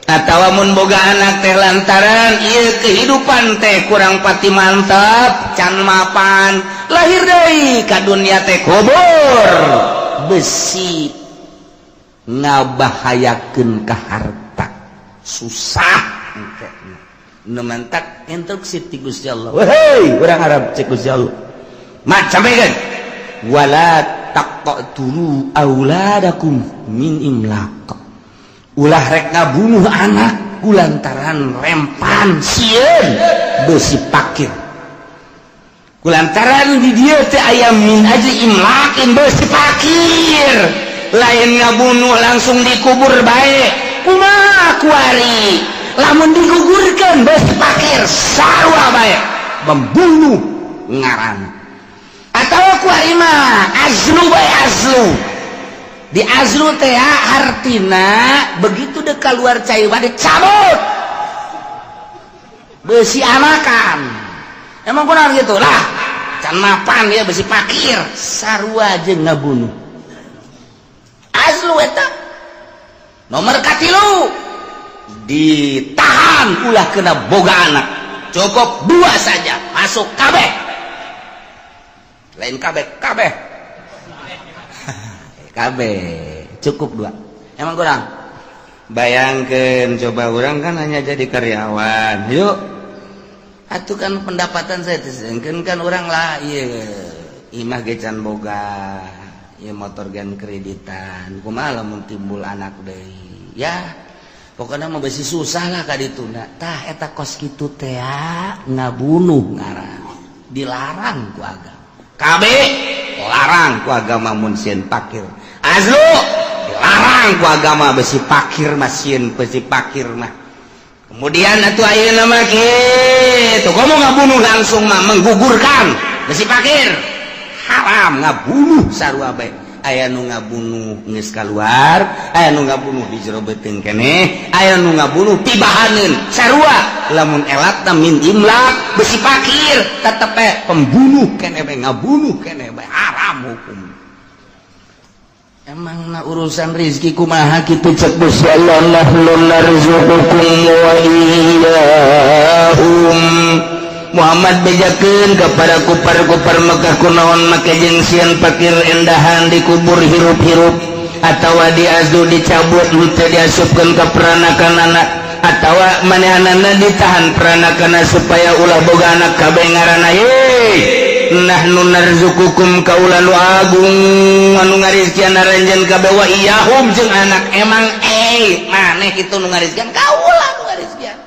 Atau mun boga anak teh lantaran ieu kehidupan teh kurang pati mantap, can mapan, lahir deui ka dunia teh kubur, besi ngabahayakeun ka harta, susah engke. Nu mantak instruksi ti Gusti Allah, "Wehei urang Arab," cek Gusti Allah, "mat sampaikan, wala taqtulu auladakum min imlaq." Ulah rek ngabunuh anak kulantaran rempan, sieun besi pakir. Kulantaran di dieu teh aya min ajli imlaqin, besi pakir. Lain ngabunuh langsung dikubur bae. Kumaha kuari lamun digugurkeun besi pakir, sarua bae membunuh ngaran. Atau kuari mah azlu bae, azlu. Di azlu teh hartina begitu dek keluar cai bade cabut besi anakan. Emang kurang gitu lah, can mapan ya, besi pakir, sarua jeung ngabunuh azlu eta. Nomor katilu, ditahan, ulah kena boga anak, cukup dua saja, masuk kabeh. Lain kabeh kabeh kabeh, cukup dua. Emang kurang? Bayangkan coba, orang kan hanya jadi karyawan yuk atuh, kan pendapatan saya kan kan orang lah, iya imah ge can boga ya, motor gan kreditan. Kumaha lamun timbul anak deui? Ya pokoknya mah besi susah lah ka dituna. Tah, eta kos kitu teh ngabunuh ngaran, dilarang ku agama. KB larang ku agama mun sieun pakir. Azlu dilarang ku agama, besi pakir mah, sieun besi pakir mah. Kemudian atuh ayeuna mah kitu, komo ngabunuh langsung mah, menggugurkan besi pakir, haram. Ngabunuh sarua bae. Aya nu ngabunuh geus kaluar, aya nu ngabunuh di jero beuteung keneh, aya nu ngabunuh tibahaneun, sarua. Lamun elatna min imlaq, besi pakir, tetep bae pembunuh keneh bae, ngabunuh keneh bae, haram hukum. Emang na urusan rizki kumaha kitu? Cek Gusti Allah, nahnu narzuqukum wa iyyahum. Muhammad, bejakeun kepada kupar-kupar Mekah, kunaon make jeung sieun pakir endahan dikubur hirup-hirup atawa diazlu, dicabut, henteu diasupkeun ka peranakan anak, atawa manehanana ditahan peranakan supaya ulah boga anak kabeh ngaranna. Ye nahnu narzuqukum, kaula nu agung anu ngarizkian aranjeun kabeh, wa iyyahum jeung anak. Emang maneh kitu nu ngarizkian? Kaula nu ngarizkian.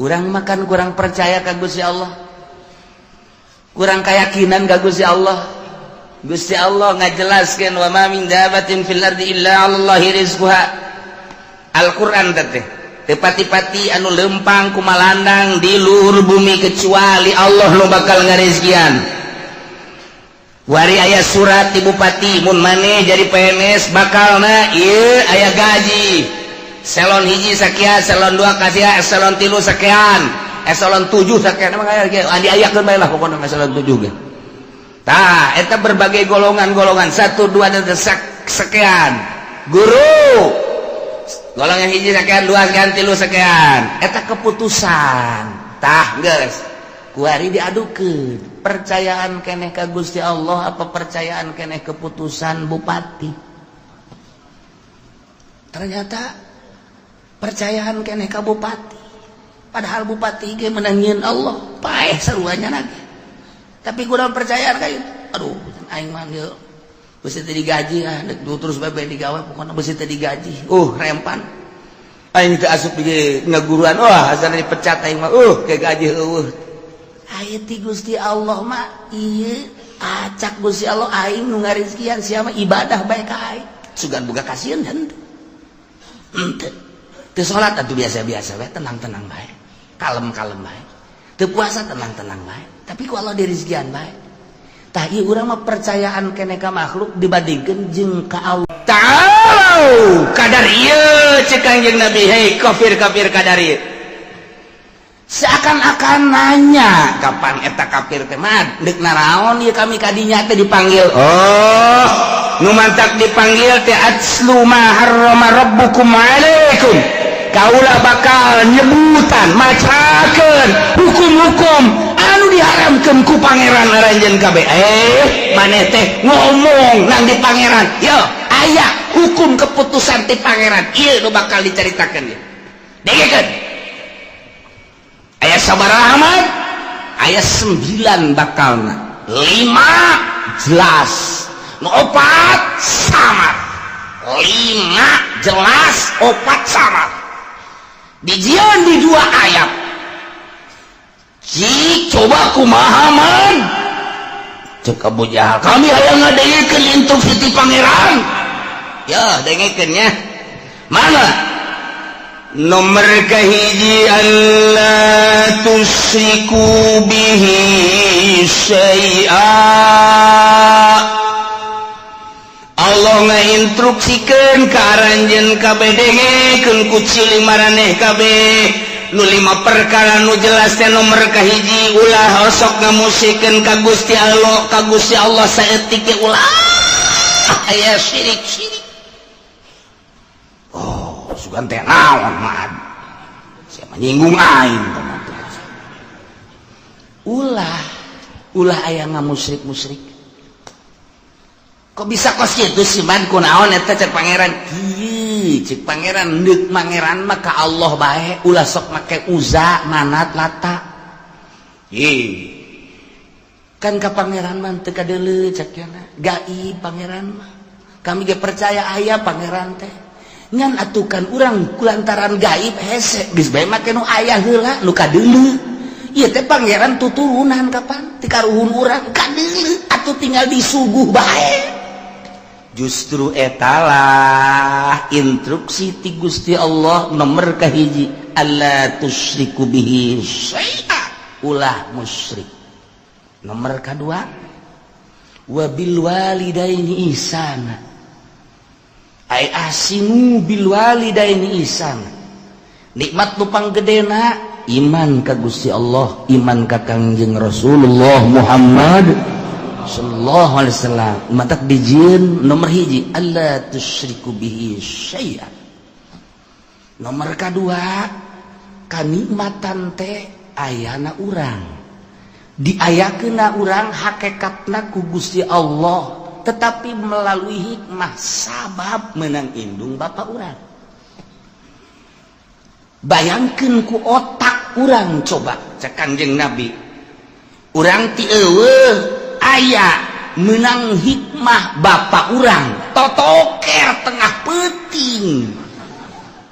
Urang makan kurang percaya ka Gusti Allah, kurang keyakinan ka Gusti Allah. Gusti Allah ngajelaskeun, wa ma min dabatin fil ardi illa 'alallahi rizquha. Al-Qur'an teh, teu pati-pati anu lempang kumalandang di luhur bumi kecuali Allah nu bakal ngarizkian. Wari aya surat di bupati, mun maneh jadi PNS bakalna ieu aya gaji eselon 1 sekian, eselon 2 kasihan, eselon 3 sekian, eselon 7 sekian. Emang aya diayakeun bae lah pokoknya eselon 7 ge. Tah, eta berbagai golongan-golongan, 1, 2 dan sekian. Guru golongan 1 sekian, 2 sekian, 3 sekian. Eta keputusan. Tah, geus kuari diadukeun, percayaan keneh ka Gusti Allah apa percayaan keneh keputusan bupati? Ternyata percayaan keneh ka bupati, padahal bupati ge menangin Allah, paeh saruanya lagi. Tapi kurang percayaan kayak, aduh, aing mah ieu besi teu digaji, ah dek terus bae digawe, pokoknya besi teu digaji, rempan aing teu asup di ngaguruan, wah, asana dipecat aing mah, ke gaji eueuh. Aya ti Gusti Allah mah ieu, acak Gusti Allah, aing nu ngarizkian, sia mah ibadah bae ka aing, sugan boga kasieun henteu. Henteu teu salat atuh biasa-biasa bae, tenang-tenang bae, kalem-kalem bae, teu puasa tenang-tenang bae, tapi ku Allah dirizkian bae. Tah, ieu urang mah percayaan keneh ka makhluk dibandingkeun jeung ka Allah Ta'ala. Kadar ieu, cek Kangjeng Nabi, hei kafir-kafir, kadar ieu. Seakan-akan nanya, kapan eta kafir teh mah deuk naraon ieu kami kadinya teh dipanggil? Oh, nu mantak dipanggil teh atslu ma harrama rabbukum alaih. Alaikum, kaula bakal nyebutan, macakeun hukum-hukum anu diharamkeun ku Pangeran aranjeun kabeh. Eh, maneh teh ngomong nang di Pangeran. Yo, aya hukum keputusan ti Pangeran ieu nu bakal dicaritakeun ieu. Dengekeun, aya sabaraha, Ahmad? Aya 9 bakalna, lima jelas, nu opat samar. Lima jelas, opat samar, dijieun di dua ayat. Cik, coba kumaha, Man? Cek Abu Jahal, kami hayang ngadengekeun instruksi ti Pangeran. Ya, dengekeun nya. Mana nomor kahiji? Alla tusyriku bihi syai'a. Allah ngainstruksikeun ka aranjeun kabeh, dengekeun ku ciling maraneh kabeh, nu lima perkara nu jelas teh, nomor kahiji, ulah osok ngamusikeun ka Gusti Allah, ka Gusti Allah saeutik ge ulah aya syirik syirik. Oh, sugan teh naon, Mad? Siapa nyinggung aing? Teman, ulah ulah aya ngamusrik musrik. Kok bisa kos kitu sih, Man? Kunaon eta? Cek Pangeran kieu, cek Pangeran, deuk Pangeran mah ka Allah bae, ulah sok make Uza, Manat, Lata. Ih, kan ka Pangeran mah teu kadeuleu, cek nya, gaib Pangeran mah. Kami ge percaya aya Pangeran teh, ngan atukan urang kulantaran gaib hese, geus bae make nu aya heula, nu kadeuleu. Ieu teh Pangeran tuturunan kapan ti karuhun urang kadeuleu, atuh tinggal disuguh bae. Justru etalah instruksi ti Gusti Allah nomor kahiji, alla tusyriku bihi syai'a, ulah musyrik. Nomor kedua, wabil walidaini ihsana, ay ahsinu bil walidaini ihsana. Nikmat nu panggedena iman ka Gusti Allah, iman ka Kangjeng Rasulullah Muhammad sallallahu alaihi wasallam, matak dijieun nomor hiji, alla tusyriku bihi syai'a. Nomor kedua, kanikmatan teh ayana urang, diayakeuna urang hakikatna ku Gusti Allah, tetapi melalui hikmah sabab menang indung bapak urang. Bayangkeun ku otak urang coba, cek Kangjeng Nabi, urang ti eueuh aya, menang hikmah bapak urang totoker tengah peuting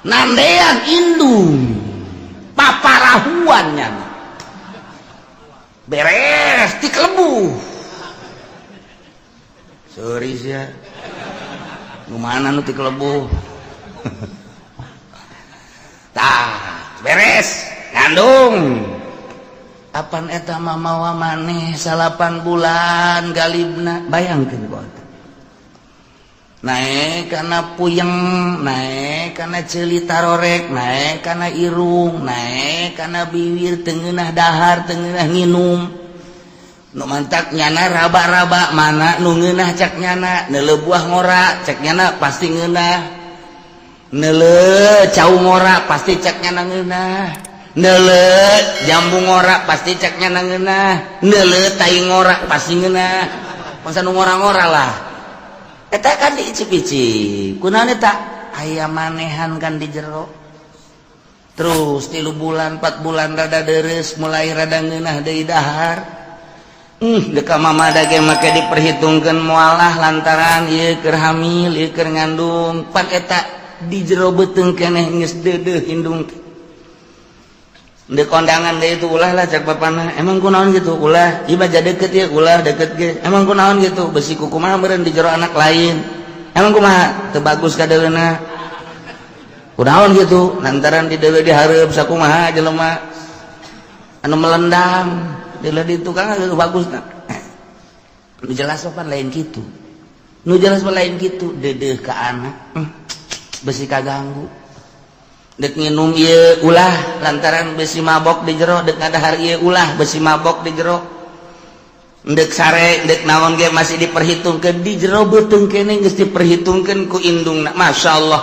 nandean indung paparahuannya, beres ti kelebu. Sorry sia, nu mana nu ti kelebu? Tah, beres ngandung, apan eta mamawa maneh 9 bulan galibna. Bayangkeun ku otak, naek kana puyeng, naek kana ceuli tarorek, naek kana irung, naek kana bibir, teu ngeunah dahar, teu ngeunah nginum. Nu mantak nyana raba-raba mana nu ngeunah. Cak nyana neuleu buah ngora, cek nyana pasti ngeunah. Neuleu cau ngora, pasti cek nyana ngeunah. Neuleu jambu ngora, pasti cek nyana ngeunah. Neuleu tai ngora, pasti ngeunah. Masa nu ngora-ngora lah eta kan diicip-icip. Kunaon eta? Aya manehan kan di jero. Terus 3 bulan, 4 bulan, rada deres, mulai rada ngeunah deui dahar. Deka mama ge make diperhitungkan mualah lantaran ieu keur hamil, ieu keur ngandung. Pan eta di jero beuteung keneh geus deudeuh indung. Dek kondangan deui itu ulah lah, cek bapana. Emang kunaon gitu? Ulah ieu baja deket ya, ulah deket ge. Emang kunaon gitu? Besi kumaha meureun di jero anak lain. Emang kumaha? Teu bagus kadeuleuna. Kunaon gitu? Lantaran di deuleu dihareup sakumaha jelema anu melendang deuleu di tukang bagus. Nah, nu jelas pan lain gitu, nu jelas mah lain gitu. Dedeh ke anak, besi kaganggu. Dek nginum ieu ulah, lantaran besi mabok di jero. Dek ngadahar ieu ulah, besi mabok di jero. Dek sare, dek naon ge masih diperhitungkeun. Di jero beuteung keneh geus diperhitungkeun ku indungna. Masya Allah.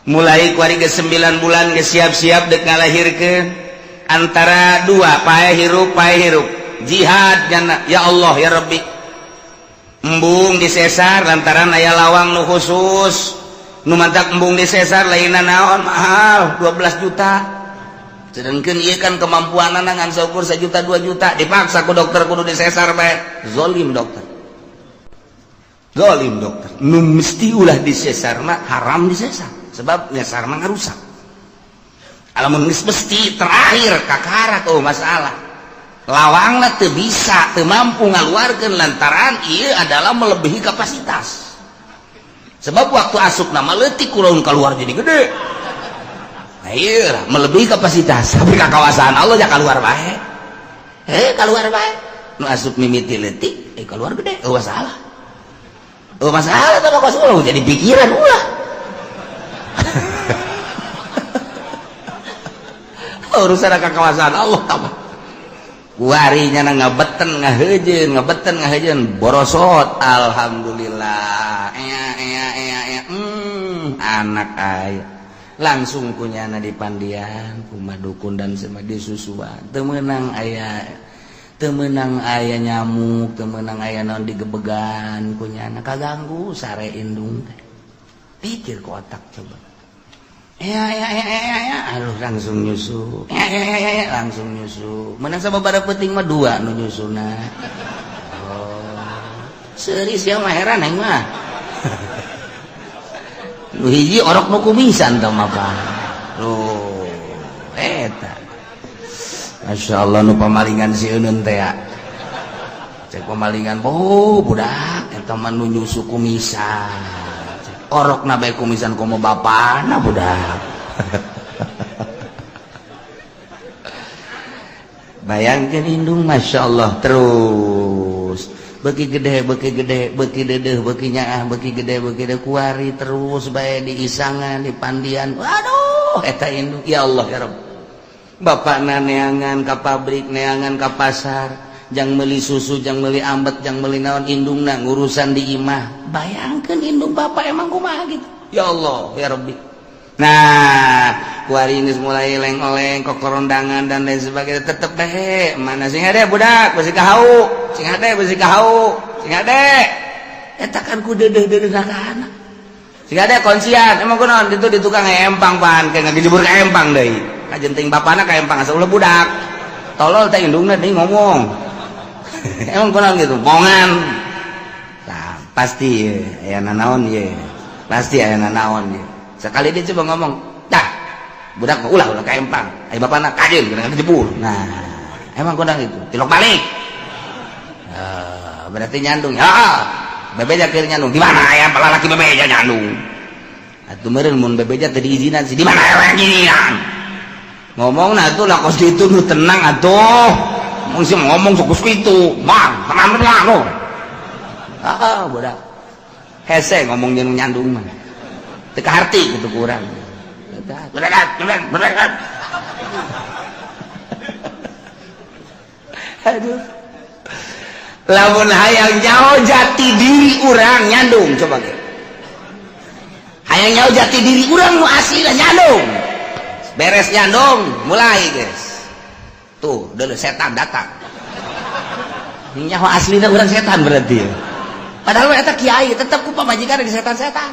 Mulai kuari ke 9 bulan geus siap-siap dek ngalahirkeun, antara dua, paeh hirup paeh hirup, jihad nyana. Ya Allah ya Rabbi, embung disesar lantaran aya lawang nu khusus nu mantak embung disesar, lainna naon, mahal 12 juta. Sedangkan ieu kan kemampuan ngan saukur 1 juta 2 juta, dipaksa ku dokter kudu disesar bae. Zolim dokter, zolim dokter. Nu mesti ulah disesar mah haram disesar, sebab nyesar mah ngarusak. Lamun geus mesti terakhir kakarak, oh masalah lawangna teu bisa, teu mampu ngaluarkeun lantaran ieu adalah melebihi kapasitas. Sebab waktu asup nama leutik, kurang keluar jadi gede. Nah iya, melebihi kapasitas, tapi kakawasan Allah ya keluar bae. Eh, keluar bae. Nu asup mimiti leutik, eh keluar gede, oh masalah. Oh masalah teh kos ulah jadi pikiran ulah. Urusan kakawasan Allah tambah. Kuarinya na ngabeten ngahejeun, ngabeten ngahejeun, borosot, alhamdulillah. Ea ea ea ea, anak aya. Langsung kunyana di pandian kumaha dukun dan sama disusuan. Teu meunang aya, teu meunang aya nyamuk, teu meunang aya naon digebegan kunyana, kaganggu sare indung teh. Pikir ku otak coba. Ya ya ya ya ya, aduh langsung nyusu. Ya ya ya ya, langsung nyusu. Menang sama pada penting mah dua nu nyusuna. Oh. Serius ya mah, heran aing mah. Nu hiji orok nu kumisan teh mah apa. Loh, eta. Masya Allah, nu pamalingan si Eunun teh ya. Cek pamalingan, oh budak eta mah nu nyusu kumisan. Orok na bae kumisan komo bapana budak. Bayangkeun indung, Masya Allah, terus beki gede, beki gede, beki dedeh, beki nyaah, beki gede, beki gede, kuari terus bae di isangan, di pandian. Waduh, eta indung, ya Allah ya Rabb. Bapakna neangan ka pabrik, neangan ka pasar, jang meuli susu, jang meuli ambet, jang meuli naon, indungna ngurusan di imah. Bayangkeun indung bapak emang kumaha gitu. Ya Allah ya Rabbi. Nah, kuari geus mulai leng-oleng, kokorondangan dan lain sebagainya, tetep bae mana sing hade budak besi kahau, sing hade besi kahau, sing hade. Eta kan ku deudeuh-deudeuh ka anak. Sing hade konsian, emang kunaon ditu di tukang empang pan, kayak ngagejebur ka empang deui. Kajenting bapana ka empang asa ulah budak. Tolol teh indungna deui ngomong. Emang kunaon gitu, bongan. Nah, pasti aya nanaon ye. Pasti aya nanaon ye. Sekali dia coba ngomong, dah budak mah ulah ulah ka empang. Aya bapana kajeun kena ngejebur. Nah, emang kunaon gitu. Tilok balik. Berarti nyandung. Ya, bebeja keur nyandung. Di mana aya lalaki bebeja nyandung? Atuh meureun mun bebeja teu diizinan sih, di mana aya ginian? Ngomong nah tuh lah kos kitu nu tenang atuh. Mung sih ngomong sok kos kitu. Bang, tenang tenang lo. Ah, budak. Hese ngomong jeung nyandung mah. Teu kaharti kitu ku urang. Aduh. Lamun hayang nyaho jati diri urang nyandung coba ge. Hayang nyaho jati diri urang nu asli nyandung. Beres nyandung mulai guys. Tuh, dulu setan datang. Nyaho aslina urang setan berarti. Padahal eta kiai tetep ku pamajikan di setan-setan.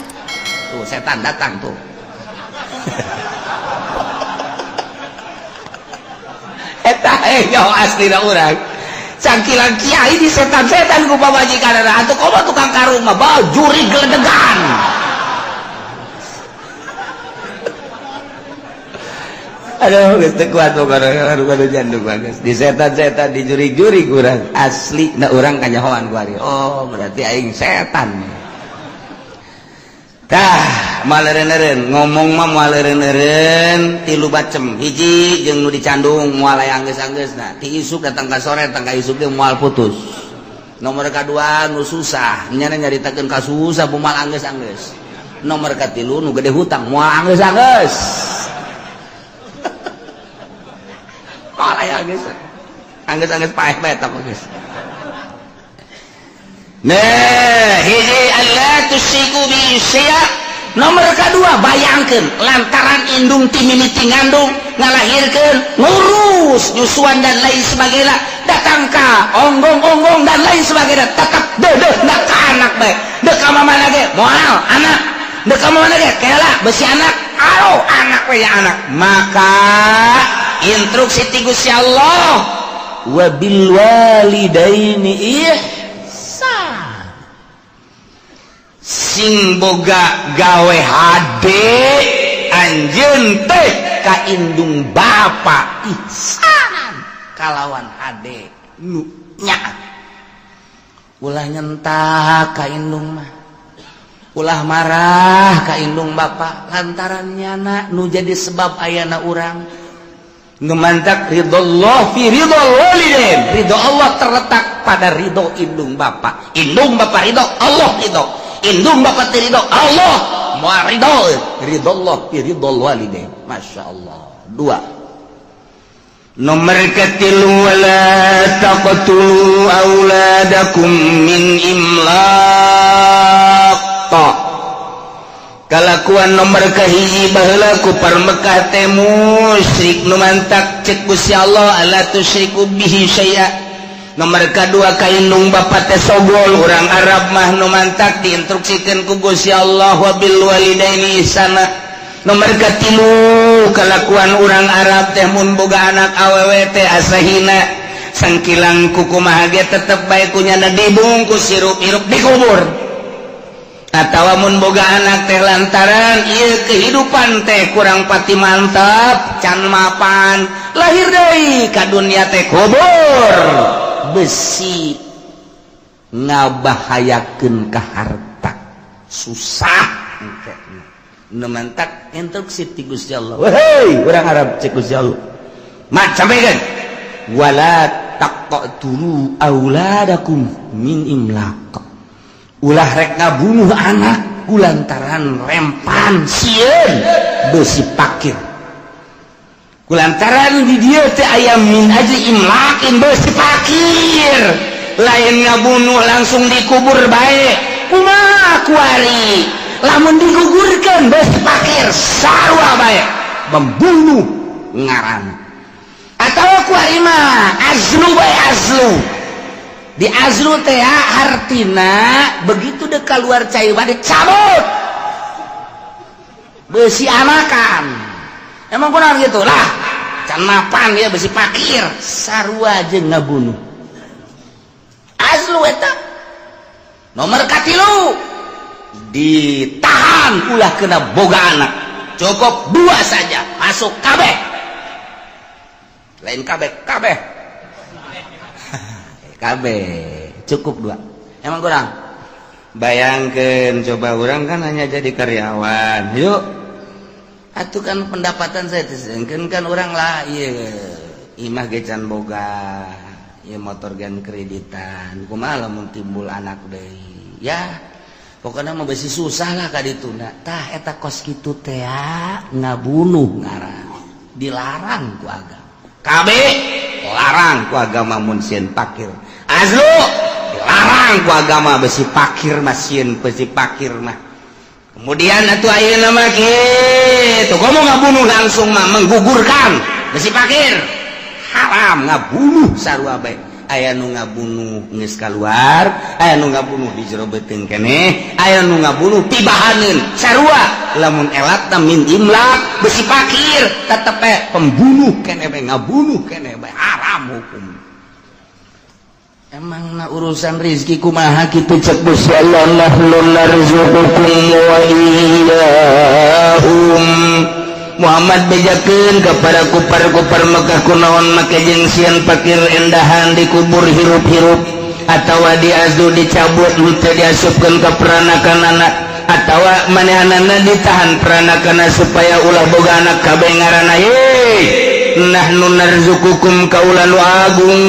Tuh, setan datang tuh. Eta nyaho aslina urang. Cangkilan kiai di setan-setan ku pamajikan atuh komo tukang karung mah bajuri geledegan. Aduh, geus teu kuat pokona aduh jandung bagus. Di setan-setan dijurig-jurig urang asli na urang kanyahoan ku ari. Oh, berarti aing setan. Tah, maleureun-eureun ngomong mah maleureun-eureun tilu bacem. Hiji jeung nu dicandung moal aya anggeus-anggeusna. Ti isuk datang ka sore datang ka isuk ge moal putus. Nomor kadua nu susah, nyana nyaritakeun ka susah moal anggeus-anggeus. Nomor katilu nu gede hutang moal anggeus-anggeus. Moal aya anggeus. Anggeus-anggeus paeh bae eta geus. Nah, hiji alla tusyriku bi syai'a. Nomor kedua, bayangkan lantaran indung ti mimiti ngandung, ngalahirkan, ngurus nyusuan dan lain sebagainya, datang ka onggong-onggong dan lain sebagainya, tetap dedeh nak ka anak bae. Dek ka mana ge moal anak, dek ka mana ge kela besi anak, alo anak we ya anak. Maka instruksi ti Gusti Allah, wabil walidaini ihsan. Sing boga gawe hade anjeun teh ka indung bapa, ihsanan kalawan hade nu nya. Ulah nyentak ka indung mah, ulah marah ka indung bapa, lantaran nyana nu jadi sebab ayana urang. Ngemantak ridho fi ridho walidain, ridho Allah terletak pada ridho indung bapa. Indung bapa ridho, Allah ridho. Indung bapa teu ridho, Allah moal ridho. Ridho Allah fi ridho walidain. Masya Allah. Dua. Nomor ketilu, wala taqtulu auladakum min imlaq. Kalakuan nomor kahiji baheula kufar Mekah teh musyrik, nu mantak cek Gusti Allah, alla tusyriku bihi syai'a. Nomor kadua, ka indung bapa teh sogol urang Arab mah, nu mantak diinstruksikeun ku Gusti Allah, wabil walidaini ihsana. Nomor katilu, kalakuan urang Arab teh mun boga anak awewe teh asa hina, sangkilang kukumaha ge tetep bae ku nyana dibungkus sirup-irup, dikubur. Atau mun boga anak teh lantaran ieu kehidupan teh kurang pati mantap, can mapan, lahir deui ka dunia teh kubur, besi ngabahayakeun ka harta, susah engke. Nu mantak instruksi ti Gusti Allah, wahai urang Arab, cek Gusti Allah mat sampaikan, wala taqtulu auladakum min imlaq. Ulah rek ngabunuh anak kulantaran rempan, sieun besi pakir. Kulantaran di dieu teh aya min ajli imlaqin, besi pakir. Lain ngabunuh langsung dikubur bae, kumaha kuari lamun digugurkeun besi pakir, sarua bae membunuh ngaran. Atau kuari mah azlu bae, azlu di azlu teh hartina begitu dek keluar cai bade cabut besi anakan. Emang kurang gitu lah, can mapan ya besi pakir, sarua jeung ngabunuh azlu eta. Nomor katilu, ditahan ulah kena boga anak, cukup dua saja, masuk kabeh, lain kabeh kabeh kabeh, cukup dua. Emang kurang? Bayangkan coba, orang kan hanya jadi karyawan. Yuk atuh kan pendapatan saya kan kan orang lah, iya imah ge can boga ya, motor gan kreditan, kumaha lamun timbul anak deui ya? Pokoknya mau besi susah lah ka dituna. Tah, eta kos kitu teh ngabunuh ngaran, dilarang ku agama. KB larang ku agama mun sieun pakir. Azlu dilarang ku agama besi pakir mah, sieun besi pakir mah. Kemudian atuh ayeuna mah kitu, komo ngabunuh langsung mah menggugurkan besi pakir, haram ngabunuh sarua bae. Aya nu ngabunuh geus kaluar, aya nu ngabunuh di jero beuteung keneh, aya nu ngabunuh tibahaneun, sarua lamun elatna min imlaq besi pakir, tetep bae pembunuh keneh bae, ngabunuh keneh bae, haram hukum. Emang na urusan rizki kumaha kitu? Cek Gusti Allah, nahnu narzuqukum wa iyyahum. Muhammad, bejakeun kepada kufar-kufar Mekah, kunaon make jeung sieun pakir endahan dikubur hirup-hirup atawa diazlu, dicabut, henteu diasupkeun ka peranakan anak, atawa manehanana ditahan peranakan supaya ulah boga anak kabeh ngaranna. Ye, nahnu narzuqukum, kaula nu agung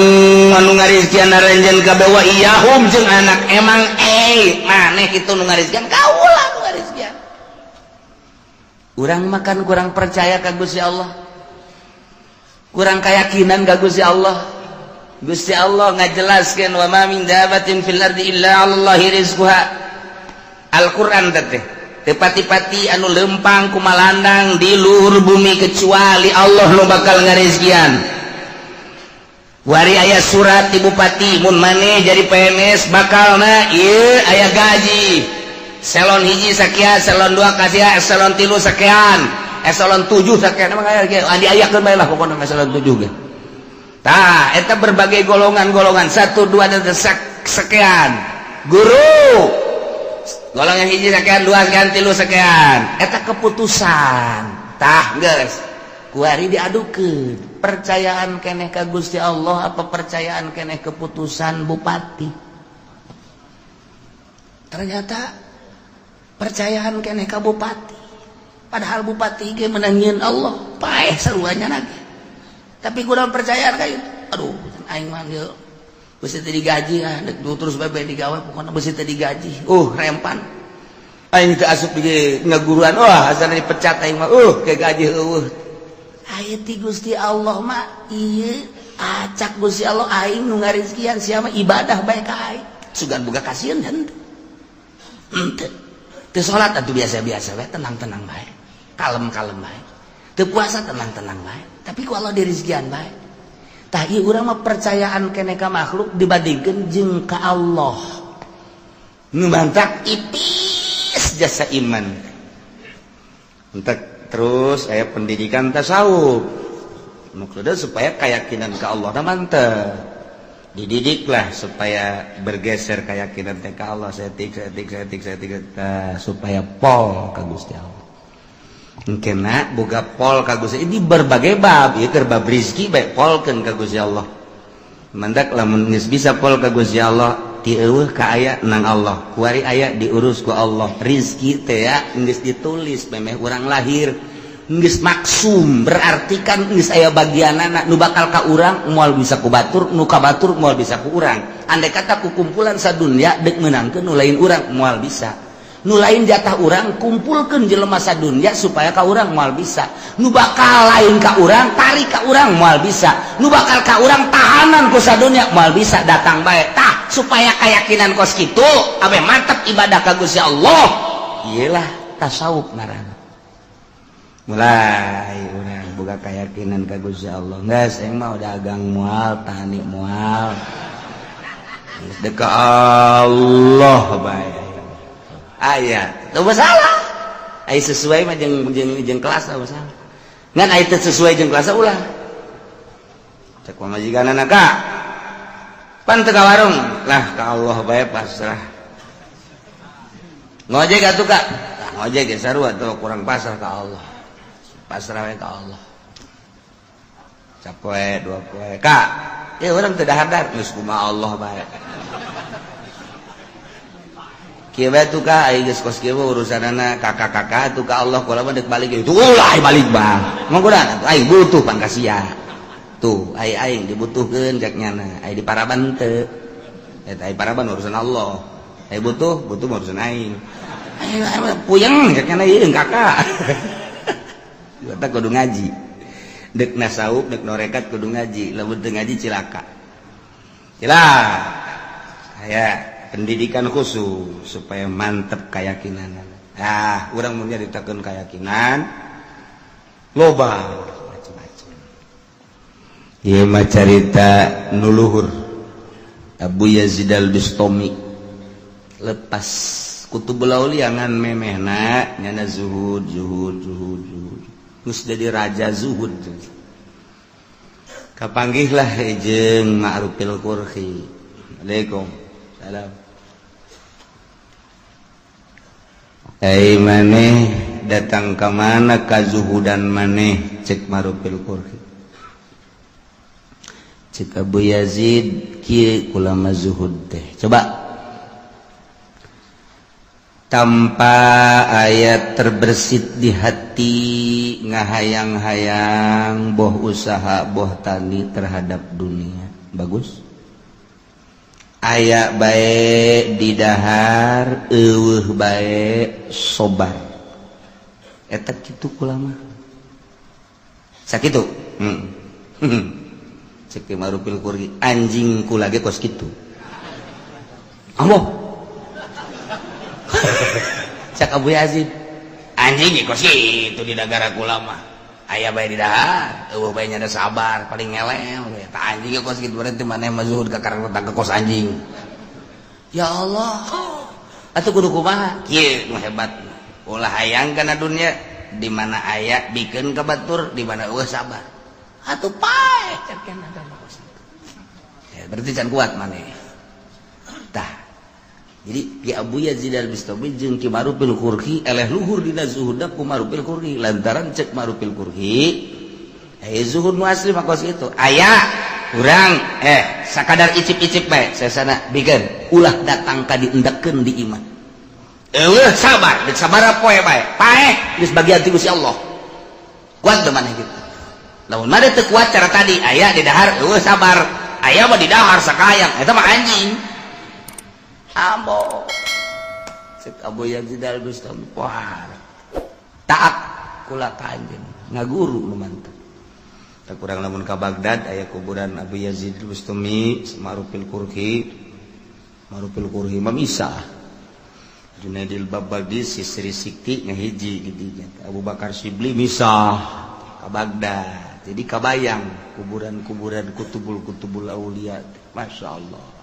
anu ngarizkian aranjeun kabeh, wa iyyahum jeung anak. Emang eh maneh kitu nu ngarizkian? Kaula nu ngarizkian. Urang makan kurang percaya ka Gusti Allah, kurang keyakinan ka Gusti Allah. Gusti Allah ngajelaskeun, wa ma min dabatin fil ardi illa 'alallahi rizquha. Al-Qur'an teh. Teu pati-pati anu lempang kumalandang di luhur bumi kecuali Allah nu bakal ngarizkian. Wari aya surat di bupati, mun maneh jadi PNS bakalna ieu aya gaji eselon 1 sakian, eselon 2 kasihan, eselon 3 sakian, eselon 7 sakian. Emang aya diayakeun bae lah pokona eselon 7 ge. Tah, eta berbagai golongan-golongan 1 2 dan sekian. Guru golongan 1 sekian, 2 sekian, 3 sekian. Eta keputusan. Tah, geus. Kuari diadukeun. Percayaan keneh ka Gusti Allah apa percayaan keneh keputusan bupati? Ternyata percayaan keneh ka bupati. Padahal bupati ge menangin Allah, paeh saruanya lagi. Tapi kurang percayaan kayak aduh, aing mah ieu beusi teu digaji, ah dek terus bae digawe, pokona beusi teu digaji. Rempan. Aing teu asup di ngaguruan, wah asana dipecat aing mah. Ke gaji eueuh. Aya ti Gusti Allah mah ieu acak Gusti Allah aing nu ngarizkian, sia mah ibadah bae ka aing. Sugan boga kasieun henteu. Henteu. Teu salat atuh biasa-biasa bae, tenang-tenang bae. Kalem-kalem bae. Teu puasa tenang-tenang bae. Tapi ku Allah dirizkian bae. Tah, ieu urang mah percayaan keneh ka makhluk dibandingkeun jeung ka Allah. Nu mantak ipis jasa iman. Entek terus aya pendidikan tasawuf. Maksudnya supaya keyakinan ke Allah na mantep. Dididiklah supaya bergeser keyakinan teh ka Allah setik setik setik setik supaya pol ka Gusti Allah. Kena boga pol ka Gusti ini berbagai bab, ieu keur bab rizki bae polkeun ka Gusti Allah. Mandak lamun geus bisa pol ka Gusti Allah, ti eueuh ka aya nang Allah, kuari aya diurus ku Allah. Rizki teh ya geus ditulis memeh urang lahir, geus maksum, berarti kan geus aya bagianana nu bakal ka urang moal bisa ku batur, nu ka batur moal bisa ku urang. Andai kata ku kumpulan sadunya dek meunangkeun nu lain urang, moal bisa. Nu lain jatah urang kumpulkeun jelema sadunya supaya ka urang, moal bisa. Nu bakal lain ka urang tarik ka urang, moal bisa. Nu bakal ka urang tahanan ku sadunya, moal bisa, datang bae. Tah, supaya keyakinan kos kitu ame mantep ibadah ka Gusti Allah, iyalah tasawuf ngaranna. Mulai urang boga keyakinan ka Gusti Allah, geus aing mah dagang moal, tani moal, geus dek ka Allah bae. Aya teu masalah, aya sesuai mah jeung jeung jeung kelas teu masalah, ngan aya teu sesuai jeung kelas ulah. Cek pamajikanana, ka pan teu ka warung lah, ka Allah bae pasrah. Ngojek atuh, Kak. Nah, ngojek ge sarua tuh, kurang pasrah ka Allah, pasrah we ka Allah. Sapoe dua poe, Kak, ya urang teu dahar, geus kumaha Allah bae. Kieu bae tuh, Kak, ai geus kos kieu urusanana kakak-kakak tuh ka Allah. Kula mah deuk balik itu ulah balik bang, mah kuda atuh aing butuh pan ka sia tuh, ai aing dibutuhkeun cek nyana, ai di paraban teu eta, ai paraban urusan Allah, ai butuh butuh urusan aing, ai puyeng cek nyana ieu kakak. Eta kudu ngaji, dek nasawuf, dek norekat kudu ngaji. Lamun teu ngaji cilaka, cilaka. Aya pendidikan khusus supaya mantep keyakinan. Ah, urang mun nyaritakeun keyakinan loba macam-macam. Ieu mah carita nu luhur. Abu Yazid Al-Bustami lepas Kutubul Aulia ngan memehna nyana zuhud zuhud zuhud zuhud, geus jadi raja zuhud. Kapanggihlah jeung Ma'rufil Qurhi. Assalamualaikum. Salam. Ai maneh datang ke mana kazuhudan maneh? Cek Ma'rufil Qurhi. Cek Abu Yazid, kieu ulama zuhud teh, coba tanpa ayat terbersit di hati ngahayang-hayang, boh usaha boh tani terhadap dunia, bagus aya bae didahar, eueuh bae sobar. Eta kitu kulama sakitu. Cek Marupil Kurgi, anjing kula ge kos kitu. Ambo. Cek Cak Abu Yazid, anjing kos kitu di negara kula mah. Aya bae di dahar, eueuh bae nya sabar, paling ngelel. Tah anjing kos kitu berarti maneh mah zuhud ka karena kos anjing. Ya Allah. Atuh kudu kumaha? Kieu nu hebat. Ulah hayang kana dunia, di mana aya bikeun ka batur, di mana eueuh sabar. Atuh paeh cek kana. Ya, berarti can kuat maneh. Tah. Jadi Ki Abu Yazid Al-Bistami jeung Ki Ma'ruf Al-Karhi eleh luhur dina zuhudna ku Ma'ruf Al-Karhi, lantaran cek Ma'ruf Al-Karhi zuhud nu asli mah kos kitu. Aya urang sakadar icip-icip bae sesana bikeun, ulah datang ka diendekkeun di imah. Eueuh sabar, deuk sabaraha poe bae. Paeh geus bagian ti Gusti Allah. Kuat teu maneh kitu? Lamun maneh teu kuat cara tadi, aya di dahar eueuh sabar, aya mah di dahar sakayang, eta mah anjing. Ambo cek Abu Yazid Al-Bistami, wah, taat kula ka anjeun, ngaguru nu mantep. Tak kurang lamun ka Baghdad aya kuburan Abu Yazid Al-Bistami, Ma'ruf Al-Karhi. Ma'ruf Al-Karhi mah misah. Junaidil Babadi Sisri Sikti ngahiji di dinya. Abu Bakar Syibli misah ka Baghdad. Jadi kabayang kuburan-kuburan kutubul-kutubul aulia. Masya Allah.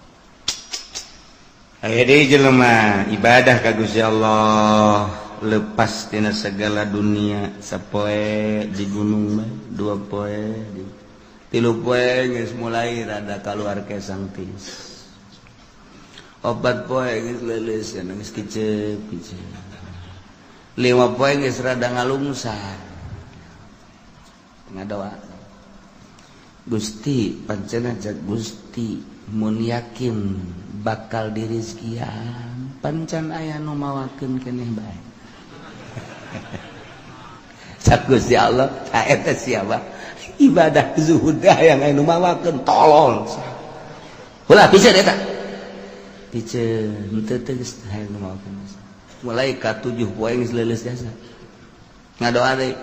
Aya deui jelema ibadah ka Gusti Allah lepas tina segala dunia, sapoe di gunung mah, 2 poe di 3 poe geus mulai rada keluar kesang tis, 4 poe geus leuleus, geus kicep kicep, 5 poe geus rada ngalungsar, ngadoa, "Gusti, pancena cek Gusti mun yakin bakal dirizkian, pancan aya nu mawakeun keneh bae." Cak Gusti Allah, eta siapa ibadah zuhud yang aya nu mawakeun, tolol. Ulah piceun eta, piceun henteu teh geus hayang nu mawakeun. Mulai ka 7 poe geus leuleus jasa, ngadoa deui,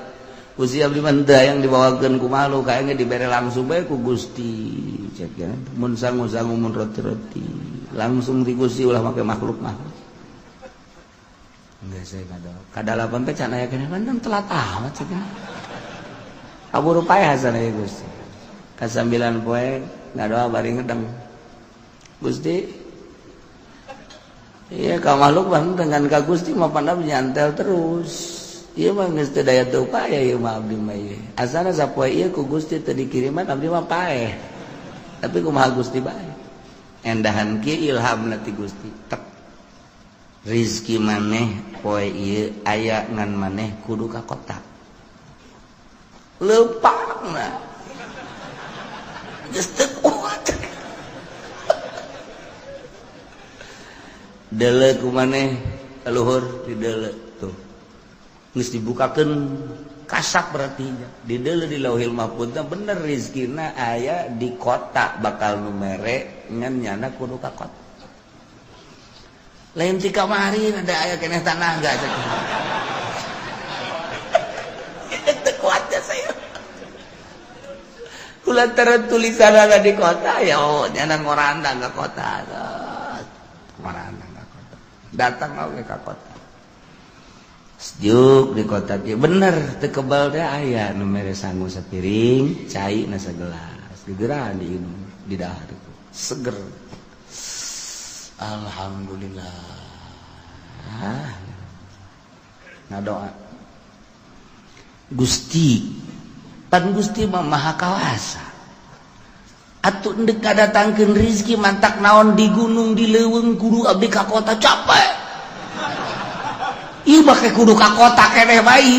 "Gusti, abdi mah henteu hayang dibawakeun ku makhluk, hayang dibere langsung bae ku Gusti." Cek ya, mun sangu-sangu, mun roti-roti langsung di Gusti, ulah make makhluk mah. Enggak, saya ngadoa kadalapan teh can aya keneh, telat amat cek, kaburu paeh hasan ya Gusti. Ka 9 poe ngadoa bari ngedeng, "Gusti, iya ka makhluk mah dengan ka Gusti mah pandam nyantel terus. Ieu mah geus teu daya teu upaya ieu mah abdi mah ieu. Asana sapoe ieu ku Gusti teu dikiriman, abdi mah paeh. Tapi kumaha Gusti bae." Endahan kieu ilhamna ti Gusti. Tek. Rizki maneh poe ieu aya, ngan maneh kudu ka kota. Leumpangna. Geus teu kuat. Deuleu ku maneh kaluhur, dideuleu tuh. Geus dibukakeun kasak, berarti di deuleu di Lauhil Mahfuz bener rizkina aya di kota, bakal nu mere, ngan nyana kudu ka kota. Lain ti kamari ada aya keneh tanah enggak cek. Teu kuat ya saya. Kulantaran tulisan ada di kota ya, oh, nyana ngorandang ke kota. Ngorandang ke kota. Datang oge ka kota. Sejuk di kota kieu bener teu kebal teh aya nu mere sangu sapiring, cai na sagelas. Gegeran diinum, di dahar seger. Alhamdulillah. Ah. Ngadoa. Gusti, pan Gusti mah maha kawasa. Atuh endek kadatangkeun rizki mantak naon di gunung, di leuweung, kudu abdi ka kota, capek. Ih, make kudu ka kota keneh bae.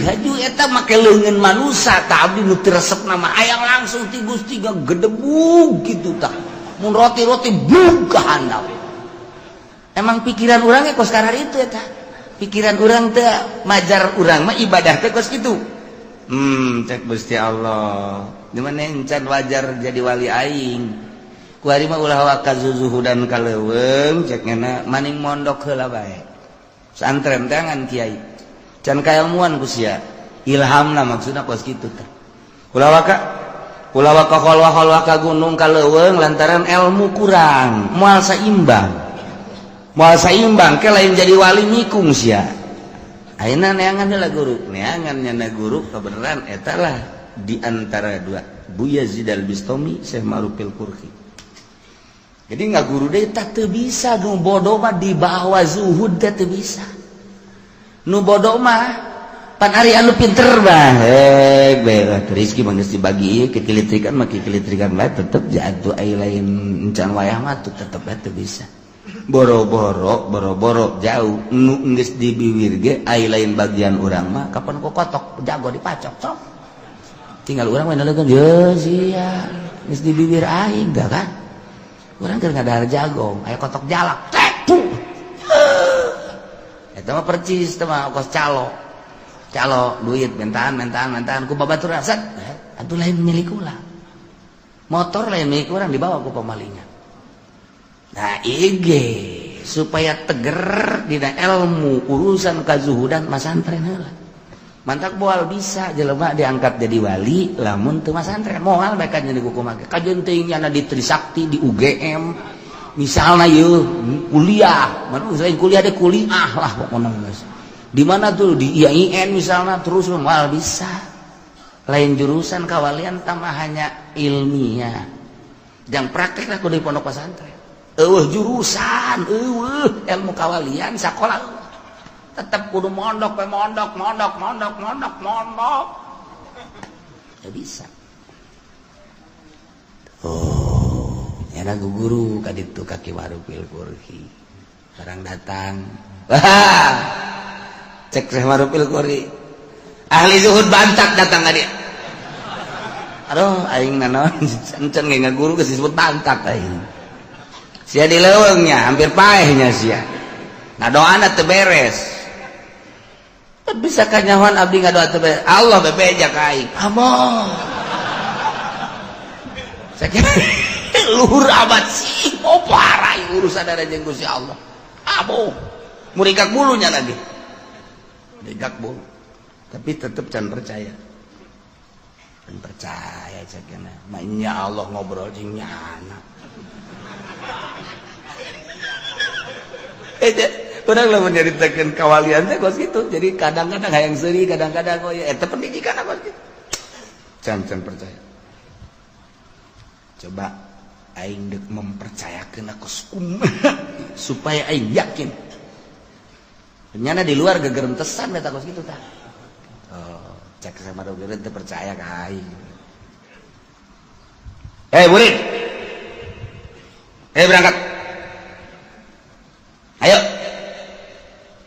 Haju eta make leungeun manusa tah, abdi nu teu resep nama hayang langsung ti Gusti gedebug kitu tah. Mun roti-roti bug ka handap. Emang pikiran urang ge kos karar itu eta. Pikiran urang teh majar urang mah ibadah teh kos kitu. Cek Gusti Allah. Di mana encan wajar jadi wali aing. Kuari mah ulah waka zuzuhudan ka leuweung, cek ngena maning mondok heula bae. Santren tangan kiai. Can kailmuan ku sia. Ilhamna maksudna kos kitu teh. Ulah waka kholwah-kholwah ka gunung, ka leuweung, lantaran ilmu kurang, moal saimbang. Moal saimbang ke lain jadi wali, nikung sia. Ayeuna neangan heula guru, neangan nyana guru kebenaran eta lah di antara dua, Buya Yazid Al-Bistami, Syekh Ma'rufil Karkhi. Jadi nggak guru deh tak teu bisa. Nu bodoh mah di bawah zuhud teh teu bisa. Nu bodoh mah pan ari anu pinter mah hek bae rezeki mah geus dibagi kekilitrikan mah kekilitrikan bae, tetep jatuh. Ai lain encan wayah mah tuh tetep bae teu bisa. Boro-boro, boro-boro jauh, nu geus dibiwir ge ai lain bagian urang mah kapan ku kotok jago dipacok sok. Tinggal urang mah nalegan ye sia geus dibibir aing dah kan. Urang keur ngadahar jagong aya kotok jalak tek puh. Eta mah percis teh mah kos calo calo duit mentaan mentaan mentaan ku babatur set atuh lain milik ulah, motor lain milik urang dibawa ku pemalingan. Nah, IG supaya teger dina ilmu urusan kazuhudan masantren heula. Mantak moal bisa jelema diangkat jadi wali lamun teu masantren, moal mereka jadi kumaha. Kajeun teuing nyana di Trisakti, di UGM misalnya, yeuh kuliah mana selain kuliah deh, kuliah lah pokoknya geus. Di mana tuh, di IAIN misalnya, terus moal bisa. Lain jurusan kawalian tambah hanya ilmiah, jangan praktek lah kudu di pondok pesantren. Eueuh jurusan, eueuh ilmu kawalian sekolah, tetap kudu mondok we, mondok mondok mondok mondok mondok ya bisa. Oh ya, guru ka ditu ka Ki Ma'rufil Karkhi barang datang. Wah, cek Syekh Ma'rufil Karkhi, ahli zuhud bantak datang ka dia. Aduh, aing nanaon encan ge ngaguru geus disebut bantak aing. Sia di leuweungnya hampir paehnya sia. Nah, doana teu beres. Bisa kanyahoan abdi ngadoa teu beres. Allah bebeja ka aing. Amoh. Sakieu luhur amat sih, oh parah urusan ada jeung Gusti Allah. Amoh. Muringkak bulunya lagi. Muringkak bulu. Tapi tetep can percaya. Can percaya cekna. Maknya Allah ngobrol jeung nyana. Urang lamun nyaritakeun kawalian teh kos kitu. Jadi kadang-kadang hayang seuri, kadang-kadang oh ya eta pendidikan apa gitu. Can can percaya. Coba aing deuk mempercayakeun aku supaya aing yakin. Nyana di luar gegerentesan eta kos kitu tah. Oh, cek sama dogeren teu percaya ka aing. Eh, murid. Eh, berangkat. Ayo.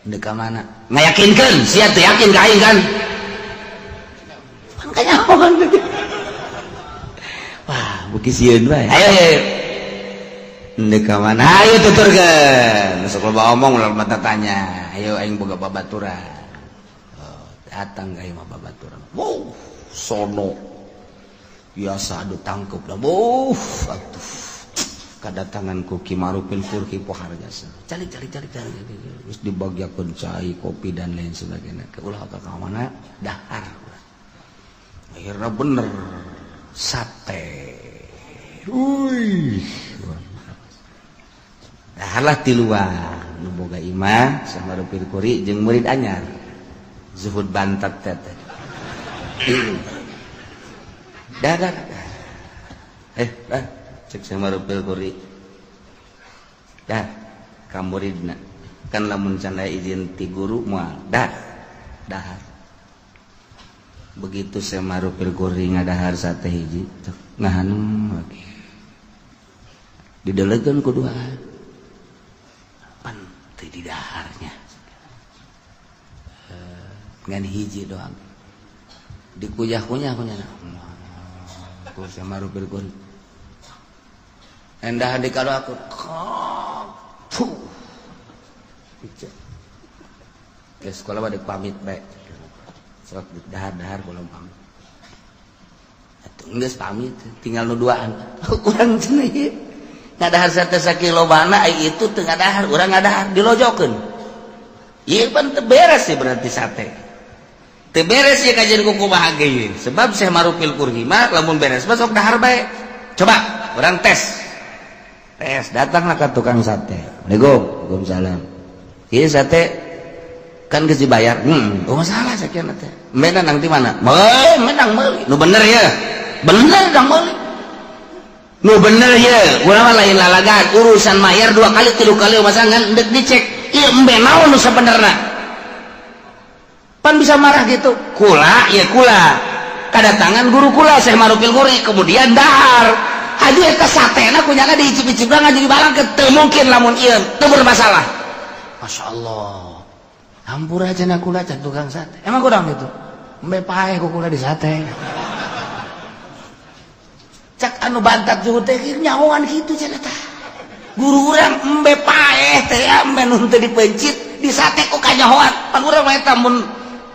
Dek ka mana? Ngayakinkeun, sia teu yakin ka aing kan? Pan kanyahoan. Wah, beuki sieun bae. Ayo, ayo. Dek ka mana? Ayo tuturkeun. Sok loba omong ulah mata tanya. Ayo aing boga babaturan. Oh, datang ka imah babaturan. Wow, sono. Biasa adu tangkep lah. Wow, atuh. Kedatangan ku Ki Ma'rufil Karkhi pohar jasa. Calik calik calik calik. Terus dibagiakeun cai, kopi dan lain sebagainya. Ke ulah ka mana? Dahar. Akhirnya bener sate. Wih. Daharlah tiluan nu boga imah Syekh Ma'rufil Karkhi jeung murid anyar. Zuhud bantat teh. Dah dah. Eh, dah. Cek Syekh Ma'rufil Karkhi. Dah, ka muridna. Kan lamun can aya izin ti guru moal. Dah. Dahar. Begitu Syekh Ma'rufil Karkhi ngadahar sate hiji, ngahanum lagi. Didelegeun ku duaan. Pan teu didaharnya. Ngan hiji doang. Dikuyah-kunyah kunyah. Ku Syekh Ma'rufil Karkhi. Endah di kalau aku puh. Ke sekolah pada pamit bae. Sok dahar-dahar belum pamit. Atuh geus pamit, tinggal nu duaan. Urang cenah ieu. Ngadahar sate sakilobana ai itu teu ngadahar, urang ngadahar dilojokeun. Ieu pan teu beres sih berarti sate. Teu beres ya kajian ku kumaha ge ieu. Sebab Syekh Ma'rufil Karkhi mah lamun beres mah sok dahar bae. Coba urang tes. Tes, datanglah ke tukang sate. Assalamualaikum, waalaikumsalam. Ieu sate Kan geus dibayar. Oh masalah sekian teh. Menang nang di mana? Menang meuli. Nu bener ya. Bener dang meuli. Nu bener ya. Urang mah lain lalagan urusan mayar 2 kali 3 kali masa ngan dek dicek. Ieu embe naon nu sabenerna? Pan bisa marah gitu. Kula ya kula. Kedatangan guru kula Syekh Marufil Guri kemudian dahar. Haju eta satena kunyana diicip-icip ngaju dibalang ke teu mungkin lamun ieu teu bermasalah. Masya Allah. Hampura cenah kula can tukang sate. Emang kurang gitu. Embe paeh ku kula di sate. Cak anu bantat zuhud teh nyahoan kitu cenah tah. Guru urang embe paeh teh embe nu teu dipencit di sate ku kanyahoan. Pan urang mah eta mun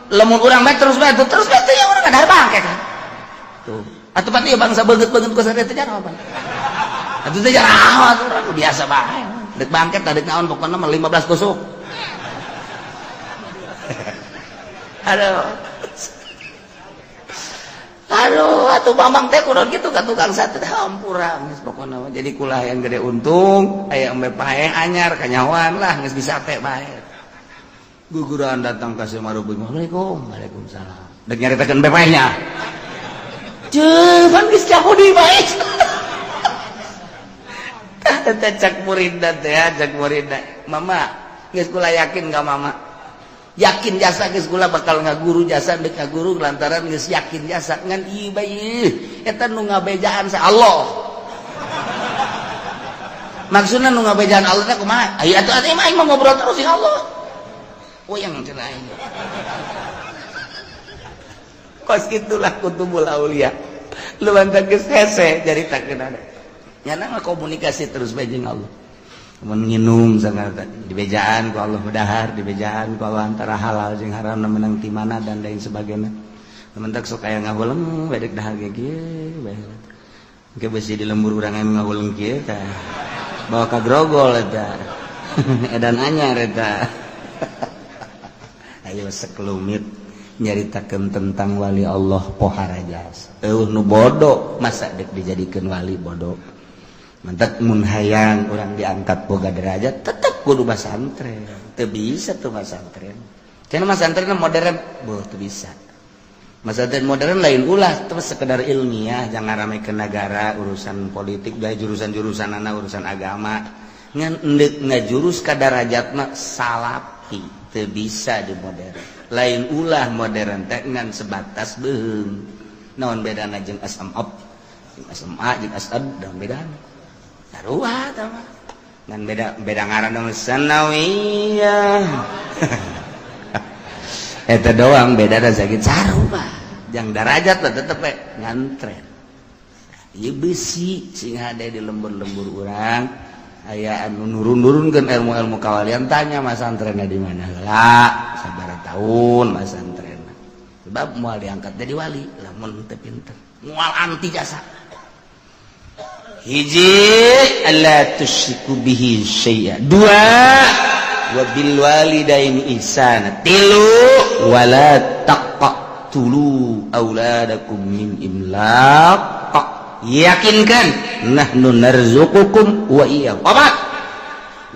lamun urang mah terus bae terus bae teh ya urang kadar bangke kan. Tuh. Atuh pan ieu bangsa beungeut-beungeut ku sate teh jaraho pan. Atuh teh jaraho urang biasa bae. Dek bangket dek naon pokona mah 15 tusuk. Aduh. Aduh, atuh mamang teh kudu kitu ka tukang sate teh hampura geus pokona mah. Jadi kula yang gede untung, aya embe paeh anyar kanyahoan lah geus disate bae. Guguran datang ka Syekh Maruf. Assalamualaikum. Waalaikumsalam. Dek nyaritakeun embe paehnya. Ceuh, pan geus Yahudi bae. Tah teh cak muridna teh, cak muridna. Mama, geus kula yakin ka mama. Yakin jasa geus kula bakal ngaguru jasa deuk ngaguru lantaran geus yakin jasa ngan ieu bae eta nu ngabejaan sa Allah. Maksudna nu ngabejaan Allah teh kumaha? Aya atuh atuh aing mah ngobrol terus jeung Allah. Uyang cenah aing. Kos itulah kutubul aulia. Lu bantan geus hese caritakeun ada. Nyana mah komunikasi terus bae jeung Allah. Mun nginum sangat dibejaan ku Allah dahar dibejaan ku Allah antara halal jeung haram menang ti mana dan lain sebagainya. Mentak sok aya ngahuleng bedek dahar ge kieu bae. Engke besi di lembur urang anu ngahuleng kieu tah. Bawa ka grogol eta. Edan anyar eta. Ayo sekelumit nyaritakeun tentang wali Allah pohara jasa. Eueuh nu bodoh masa dek dijadikeun wali bodoh. Mantak mun hayang urang diangkat boga derajat tetep kudu masantren. Teu bisa tuh masantren. Cenah masantren modern, boh teu bisa. Masantren modern lain ulah terus sekedar ilmiah, jangan rame ke negara, urusan politik, gaya jurusan-jurusan anak urusan agama. Ngan endek ngajurus ka darajatna salapi, teu bisa di modern. Lain ulah modern teh ngan sebatas beuheung. Naon bedana jeung SMA, jeung SMA jeung SAD naon bedana? Sarua tah mah. Ngan beda beda ngaran dong sanawiyah. Eta doang beda da sakit sarua. Jang darajat lah tetep we ngantren. Ieu besi sing hade di lembur-lembur urang aya anu nurun-nurunkeun ilmu-ilmu kawalian tanya masantrenna di mana heula sabaraha tahun masantrenna. Sebab moal diangkat jadi wali lamun teu pinter. Moal anti jasa. Hiji alla tusyriku bihi syai'a. Dua wa bil walidaini ihsana. Tilu wala taqtulu auladakum min imlaq. Yakinkan nahnu narzuqukum wa iyyakum. Opat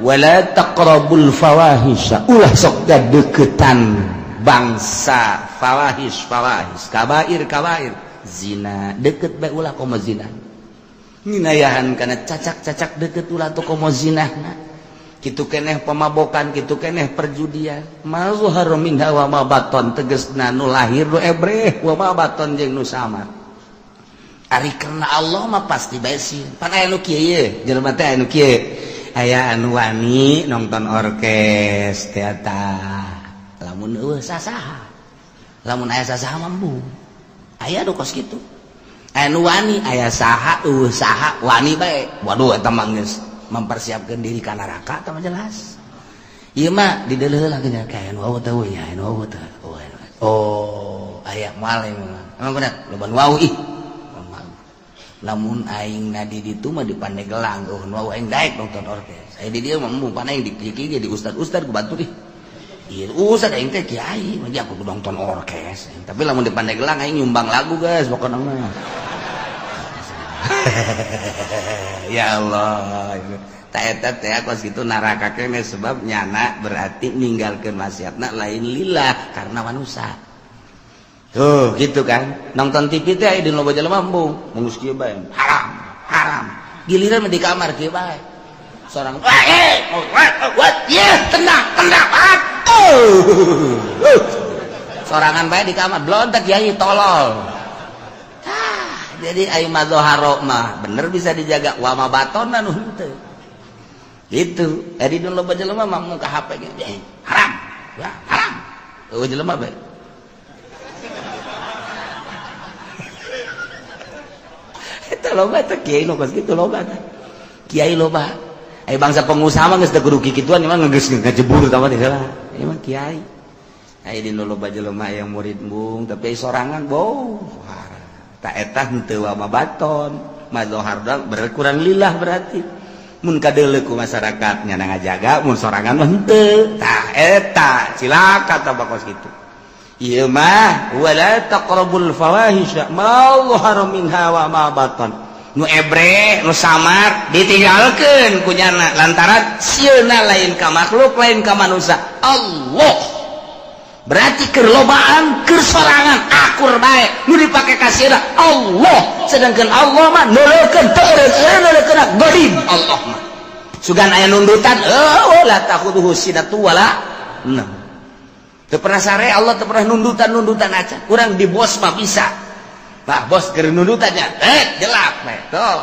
wala taqrabul fawahisha. Ulah sok deketan bangsa fawahis fawahis kabair kabair zina deket bae ulah komo zina. Nginayahan karena cacak-cacak deket ulah tuh komo zinahna. Kitu keneh pemabokan, kitu keneh perjudian. Ma zahara minha wa ma baton tegesna nu lahir nu ebreh wa ma baton jeung nu samar. Ari karena Allah mah pasti bae sieun. Pan aya nu kieu ye, jelema teh aya nu kieu. Aya anu wani nonton orkes teater. Lamun eueuh sasaha. Lamun aya sasaha mah embung. Aya nu kos kitu. Anu wani aya saha eueuh saha wani bae. Waduh eta mah geus mempersiapkan diri ka neraka eta mah jelas. Ieu mah dideuleuh lah nya ka anu wau teh nya anu wau teh. Oh, aya moal emang bener loba nu wau ih. Lamun aing na di ditu mah di Pandeglang eueuh nu wau aing daek nonton orkes. Aya di dieu mah embung pan aing di kieu di ustad-ustad ku batur ih. Iya, ustad aing teh kiai, mah aku kudu nonton orkes. Tapi lamun di Pandeglang aing nyumbang lagu guys pokona mah. Ya Allah, Ta eta teh kos kitu naraka keneh sebab nyana berarti ninggalkeun maksiatna lain lillah karena manusia. Tuh gitu kan. Nonton TV teh aya di loba jelema embung, mun geus kieu bae. Haram, haram. Giliran di kamar kieu bae. Seorang what? Yeah, tenang, tenang. Oh. Sorangan bae di kamar blontak kiai tolol. Tah, jadi ayo madhaharo mah bener bisa dijaga wa ma batona nu henteu. Gitu. Adi nu loba jelema mah muka HP ge haram. Ya, haram. Eueuh jelema bae. Eta loba teh kiai nu kos kitu loba teh. Kiai loba. Ai bangsa pengusaha mah geus teu kudu kikituan emang geus ngajebur tah mah teh heula. Emang kiai. Ai di nu loba jelema yang murid embung tapi sorangan bau. Tak eta henteu wa mabaton. Madzohar berkurang lillah berarti. Mun kadeuleu ku masyarakat nyana ngajaga mun sorangan mah henteu. Tah eta cilaka tah bakos kitu. Ieu mah wala taqrabul fawahisha ma dhahara minha wa ma batan. Nu ebre nu samar ditinggalkeun ku nyana lantaran sieuna lain ka makhluk lain ka manusia Allah. Berarti keur lobaan keur sorangan akur bae nu dipake ka sieuna Allah, sedangkan Allah mah neuleukeun teu eureun godim Allah mah. Sugan aya nundutan eueuh la takhudhuhu sinatu wala naum. Teu pernah sare Allah teu pernah nundutan-nundutan acan. Urang di bos mah bisa. Bah bos keur nundutannya, jelak bae. Tuh.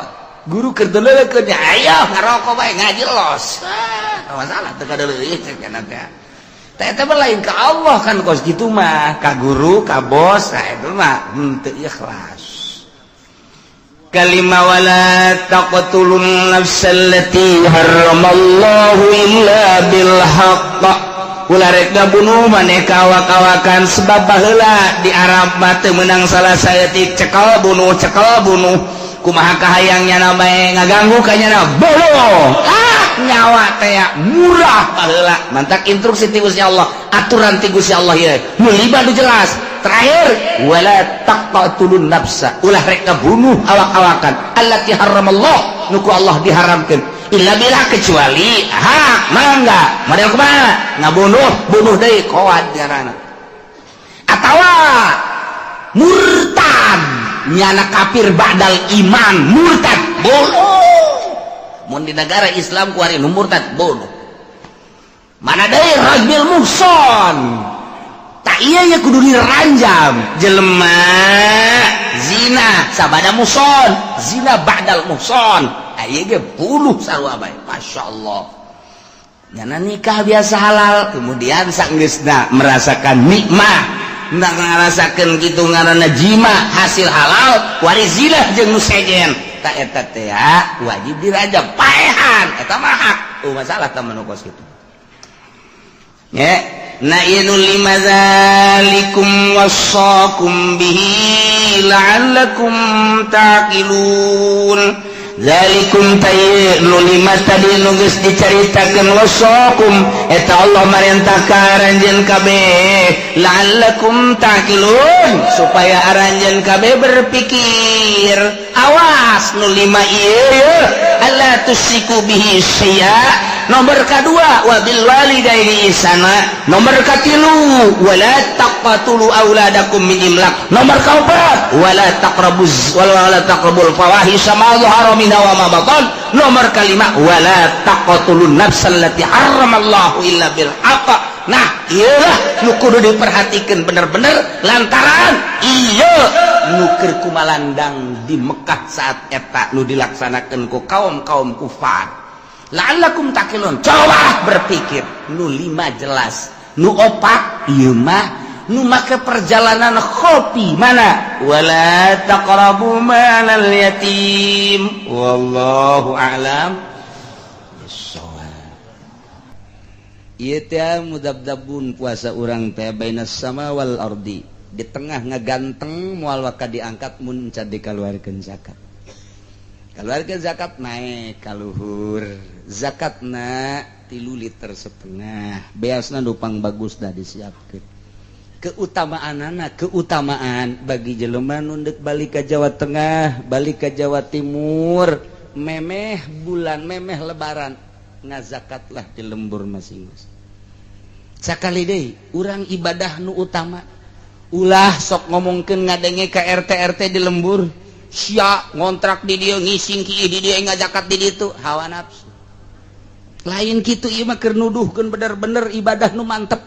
Guru keur deuleukeun nya, ayo ngarokok bae ngaji los. Ah, masalah teu kadeuleuh cek kana teh. Teh eta mah lain ka Allah kan kos kitu mah, ka guru, ka bos, nah itu mah henteu ikhlas. Kalima wala taqtulun nafsal lati harramallahu illa bil haqq. Ulah rek ngabunuh maneh ka awak-awakan sebab baheula di Arab mah teu meunang salah saeutik cekel bunuh kumaha kahayang nyana bae ngaganggu ka nyana bunuh. Ah nyawa teh murah baheula mantak instruksi ti Gusti Allah aturan ti Gusti Allah ieu nu lima nu jelas terakhir wala taqtulun nafsa ulah rek ngabunuh awak-awakan allati haramallah nu ku Allah diharamkeun illa bila kecuali hak mangga model kumaha ngabunuh bunuh deui koad ngaranna atawa murtad nyana kafir ba'dal iman murtad bunuh mun di negara Islam kuari nu murtad bunuh mana deui rajul muhson tak iya ya kudu diranjam jelema zina sabada muhson zina ba'dal muhson ieu ge bunuh sarua bae masyaallah nyana nikah biasa halal kemudian sanggeusna merasakan nikmat ndak ngarasakeun kitu ngaranna jima hasil halal wari zina jeung nu sejen ta eta teh wajib dirajam paehan eta mah hak masalah tah manu kos kitu nya na ieu lima zalikum wasaqum bihi la'allakum taqilun. Zalikum tayy nu lima tadi nu geus dicaritakeun wasakum eta Allah marentah ka aranjeun kabeh la'allakum taqilun supaya aranjeun kabeh berpikir awas nu lima ieu alla tusyriku bihi syai'a nomor kadua wabil walidaini ihsana nomor katilu wala taqtulu auladakum min imlaq nomor kaopat wala taqrabuz wala taqrabul fawahisha ma dhahara minha wa ma batan nomor kalima wala taqtulun nafsal lati harramallahu illa bil haqq. Nah ieu nu kudu diperhatikeun bener-bener lantaran ieu nu keur kumalandang di Mekah saat eta nu dilaksanakeun ku kaum-kaum kufar. La'allakum taqilun coba berpikir nu lima jelas nu opat ieu mah nu make perjalanan kopi mana wala taqrabu malal yatim wallahu a'lam bissawab. Ieu teh mudabdabun puasa urang teh bainas sama wal ardi di tengah ngaganteng moal waka diangkat mun can dikaluarkeun zakat. Keluarga zakat naik kaluhur zakatna 3,5 liter beasna nupang bagus dah disiapkeun keutamaanana keutamaan bagi jelema nu deuk balik ka Jawa Tengah balik ka Jawa Timur Memeh bulan, memeh Lebaran, ngazakatlah di lembur masing-masing. Sakali deui, urang ibadah nu utama ulah sok ngomongkeun ngadenge ka RT RT di lembur, sia ngontrak di dieu, ngising ki di dieu, ngazakat di ditu. Hawa nafsu lain kitu. Ieu mah keur nuduhkeun bener-bener ibadah nu mantep.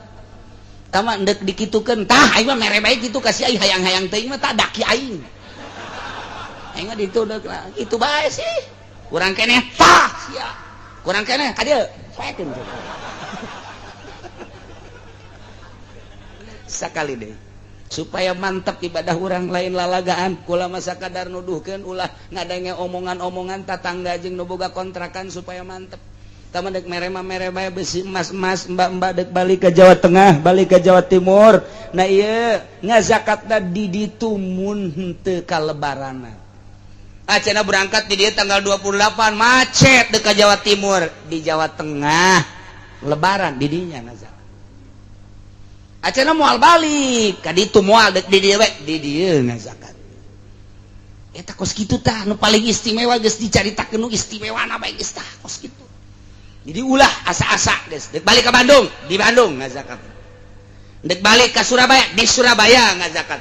Tama ndek dikitukeun tah, aing mah mere bae kitu kasih aing, hayang-hayang teuing mah tak daki aing. Aing mah ditu deuk lah kitu bae sih. Kurang keneh tah sia, kurang keneh ka dieu poekeun. Sakali deui, supaya mantap ibadah orang, lain lalagaan. Kula masa kadar nuduhkeun, ulah ngadenge omongan-omongan tatangga jeung nu boga kontrakan, supaya mantep. Tama dek mere mah mere bae, besi emas-emas, mbak-mbak dek balik ke Jawa Tengah, balik ke Jawa Timur. Nah, ieu ngazakatna di ditu mun henteu kalebarana. Acana berangkat di dieu tanggal 28, macet dek ke Jawa Timur, di Jawa Tengah Lebaran, di dinya ngazakat. Acana moal balik ka ditu, moal, dek di dieu we, di dieu ngazakat. Eta kos kitu tah nu paling istimewa. Geus dicaritakeun nu istimewana bae geus tah kos kitu. Jadi ulah asa-asa. Geus dek balik ke Bandung, di Bandung ngazakat. Dek balik ke Surabaya, di Surabaya ngazakat.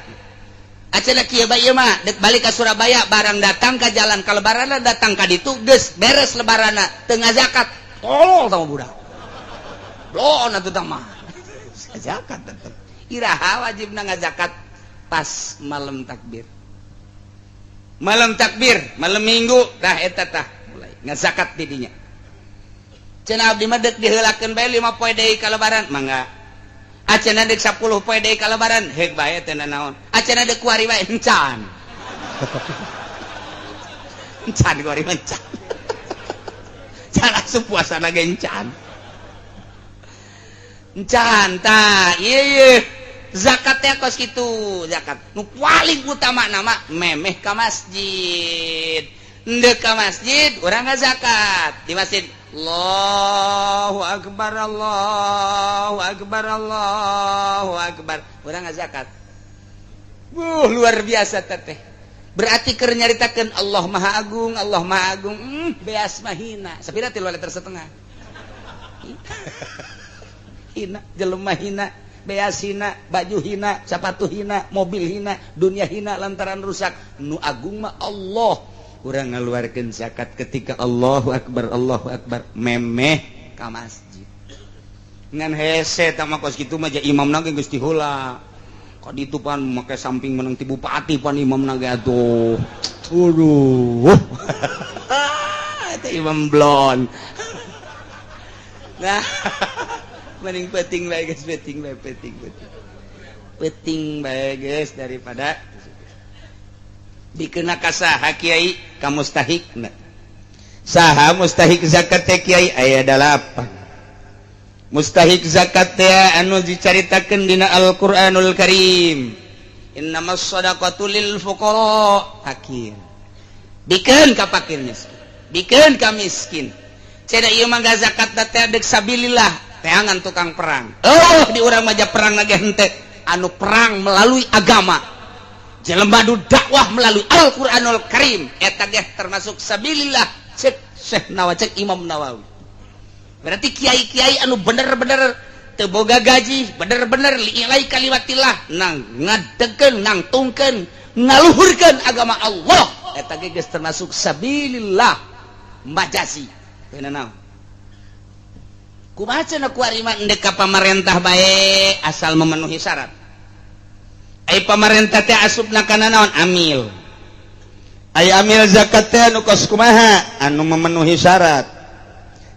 Acana kieu bae ieu mah, dek balik ke Surabaya, barang datang ke jalan ka Lebaranna, datang ka ditu geus beres Lebaranna, teu ngazakat, tolol sama budak blon atuh. Tah mah zakat tetep. Iraha wajibna ngazakat? Pas malam takbir, malam takbir, malam Minggu tah, eta tah mulai ngazakat di dinya. Cenah abdi mah dek diheulakeun bae 5 poe deui ka Lebaran, mangga. Acenah dek 10 poe deui ka Lebaran, heuk bae, teu naon. Acenah dek kuari bae, encan. Encan kuari mah encan. Can asup puasa ge encan. Encan tah, ieu ieu zakat teh kos kitu. Zakat nu paling utama nama memeh ka masjid. Ndek ka masjid, urang ngazakat di masjid. Allahu akbar, Allahu akbar, Allahu akbar, urang ngazakat. Luar biasa teteh. Berarti keur nyaritakeun Allah Maha Agung, Allah Maha Agung. Beas mah hina, sapira? 3,5 liter. Hina, jelema hina, beas hina, baju hina, sepatu hina, mobil hina, dunia hina lantaran rusak. Nu agung mah Allah. Urang ngaluarkeun zakat ketika Allahu akbar, Allahu akbar, memeh ka masjid. Ngan hese tah mah kos kitu mah, ja imamna ge geus diheula ka ditu pan, make samping menang ti bupati pan imamna ge atuh. Waduh, eta imam blon. Nah, mending penting bae geus, penting bae, penting, penting, penting bae geus daripada dikena. Ka saha, Kiai, ka mustahik? Saha mustahik zakat teh, Kiai? Aya dalapan mustahik zakat teh anu dicaritakeun dina Al-Qur'anul Karim. Innamas shadaqatu lil fuqara, fakir. Bikeun ka fakir miskin, bikeun ka miskin. Cenah ieu mah zakat teh dek sabilillah, teangan tukang perang. Oh, di urang mah perang lagi henteu. Anu perang melalui agama, jelema nu dakwah melalui Al-Qur'anul Karim, eta ge termasuk sabilillah, cek Syekh Nawawi, cek Imam Nawawi. Berarti kiai-kiai anu bener-bener teu boga gaji, bener-bener li'ilai kalimatillah, nang ngadegeun, nangtungkeun, ngaluhurkeun agama Allah, eta ge geus termasuk sabilillah majazi. Teu naon? Kumaha cenah kuari mah, endek ka pamarentah bae asal memenuhi syarat. Ai pamarentah teh asupna kana naon? Amil. Ai amil zakat teh anu kos kumaha? Anu memenuhi syarat.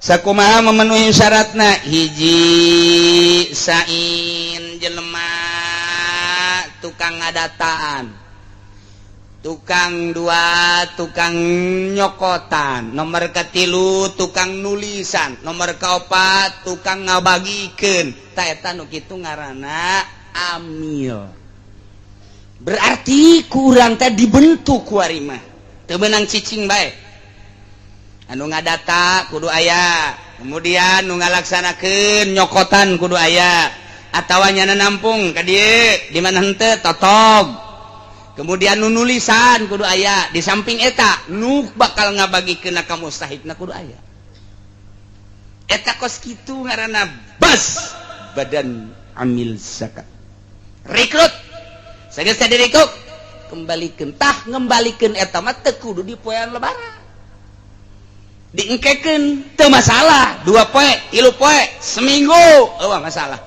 Sakumaha memenuhi syaratna? Hiji, sain jelema tukang ngadataan, tukang dua tukang nyokotan, nomor katilu tukang nulisan, nomor kaopat tukang ngabagikeun. Ta eta nu kitu ngaranna amil. Berarti kurang teh dibentuk kuari mah teu meunang cicing bae. Anu ngadata kudu aya, kemudian nu ngalaksanakeun nyokotan kudu aya, atawa nyana nampung ka dieu, di mana henteu totog. Kemudian nu nulisan kudu aya. Di samping eta nu bakal ngabagikeun ka mustahikna kudu aya. Eta kos kitu ngaranna BAS, Badan Amil Zakat. Rekrut. Sageus direkrut, kembalikan. Tah, ngembalikan eta mah teu kudu di poean Lebaran, diengkekeun teu masalah, 2 poe, 3 poe, seminggu euweuh masalah.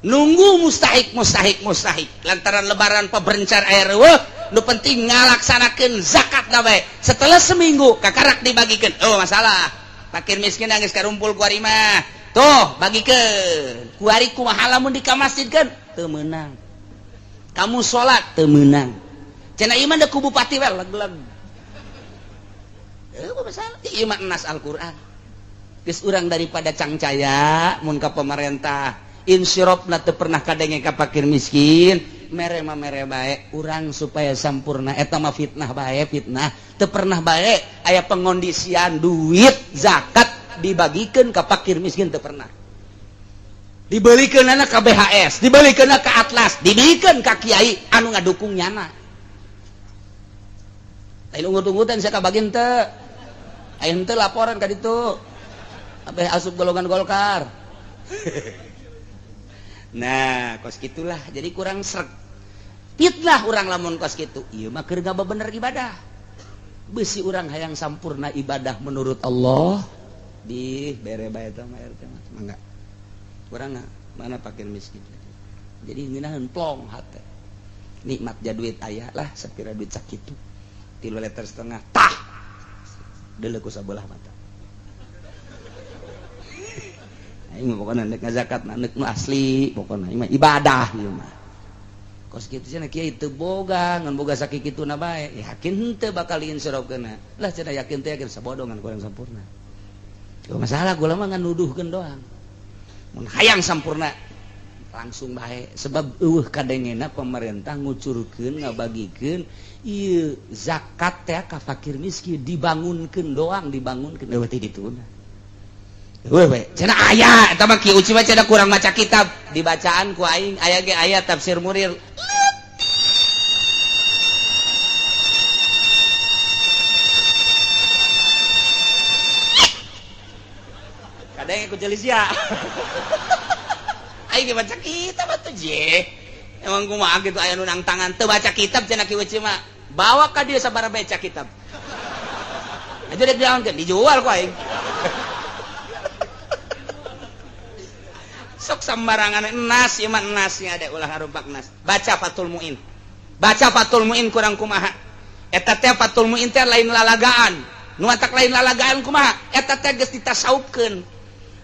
Nunggu mustahik, mustahik, mustahik. Lantaran Lebaran peberencar air euweuh, nu penting ngalaksanakeun zakat na bae. Setelah seminggu kakarak dibagikan, oh masalah. Fakir miskin geus karumpul kuari mah, tuh bagikeun kuari. Kumaha lamun di ka masjidkeun? Teu meunang. Kamu salat teu meunang cenah. Ieu mah ku bupati we leg-leg. Euweuh masalah, ieu mah nas Al-Qur'an. Geus urang daripada cangcaya mun ka pemerintah insirofna teu pernah kadenge ka fakir miskin, mere mah mere bae urang supaya sampurna. Eta mah fitnah bae, fitnah. Teu pernah bae aya pengondisian duit zakat dibagikan ke fakir miskin, teu pernah. Dibelikan anak ke BHS, dibelikan ke Atlas, dibelikan ke kiai anu ngadukung nyana. Lain ungut-ungutan saya kabagin teu aya henteu laporan ka ditu abeh asup golongan Golkar. Nah, kos gitulah, jadi kurang sreg, fitnah urang lamun kos kitu. Ieu mah keur bener ibadah. Besi urang hayang sampurna ibadah menurut Allah di bere bae eta mah RT mah. Mangga urang mana fakir miskin, jadi ngeunaheun plong hate nikmat. Ja duit aya lah sapira, duit sakitu 3,5 liter. Tah, deuleu ku sabelah mata. Aing mah pokona nek ngazakat nek nu asli, pokona aing mah ibadah ieu mah. Kos kitu cenah kiai teu boga, ngan boga sakituna bae. Yakin henteu bakal diinsyarofkeun lah cenah? Yakin teh yakin, sabodo ngan kurang sampurna. Gak masalah, gua mah ngan nuduhkeun doang. Mun hayang sampurna langsung bae, sebab euweuh kadengena pemerintah ngucurkeun ngabagikeun ieu zakat teh ka fakir miskin, dibangunkeun doang, dibangunkeun euweuh ti dituna. Euweuh we cenah aya. Eta mah Ki Uci mah cenah kurang maca kitab. Dibacaan ku aing aya ge, aya tafsir Munir. Kadang ikut sia. Aing baca kitab atuh je. Emang kumaha gitu, aya nu nang tangan teu baca kitab cenah Ki Uci mah. Bawa ka dia sabaraha baca kitab. Aja dek diangkeun, dijual ku aing. Sok sembarangan nas ieu mah, nasnya ada, ulah harumpak nas. Baca Fathul Muin. Baca Fathul Muin kurang kumaha. Eta teh Fathul Muin teh lain lalagaan. Nu matak lain lalagaan kumaha? Eta teh geus ditasawufkeun.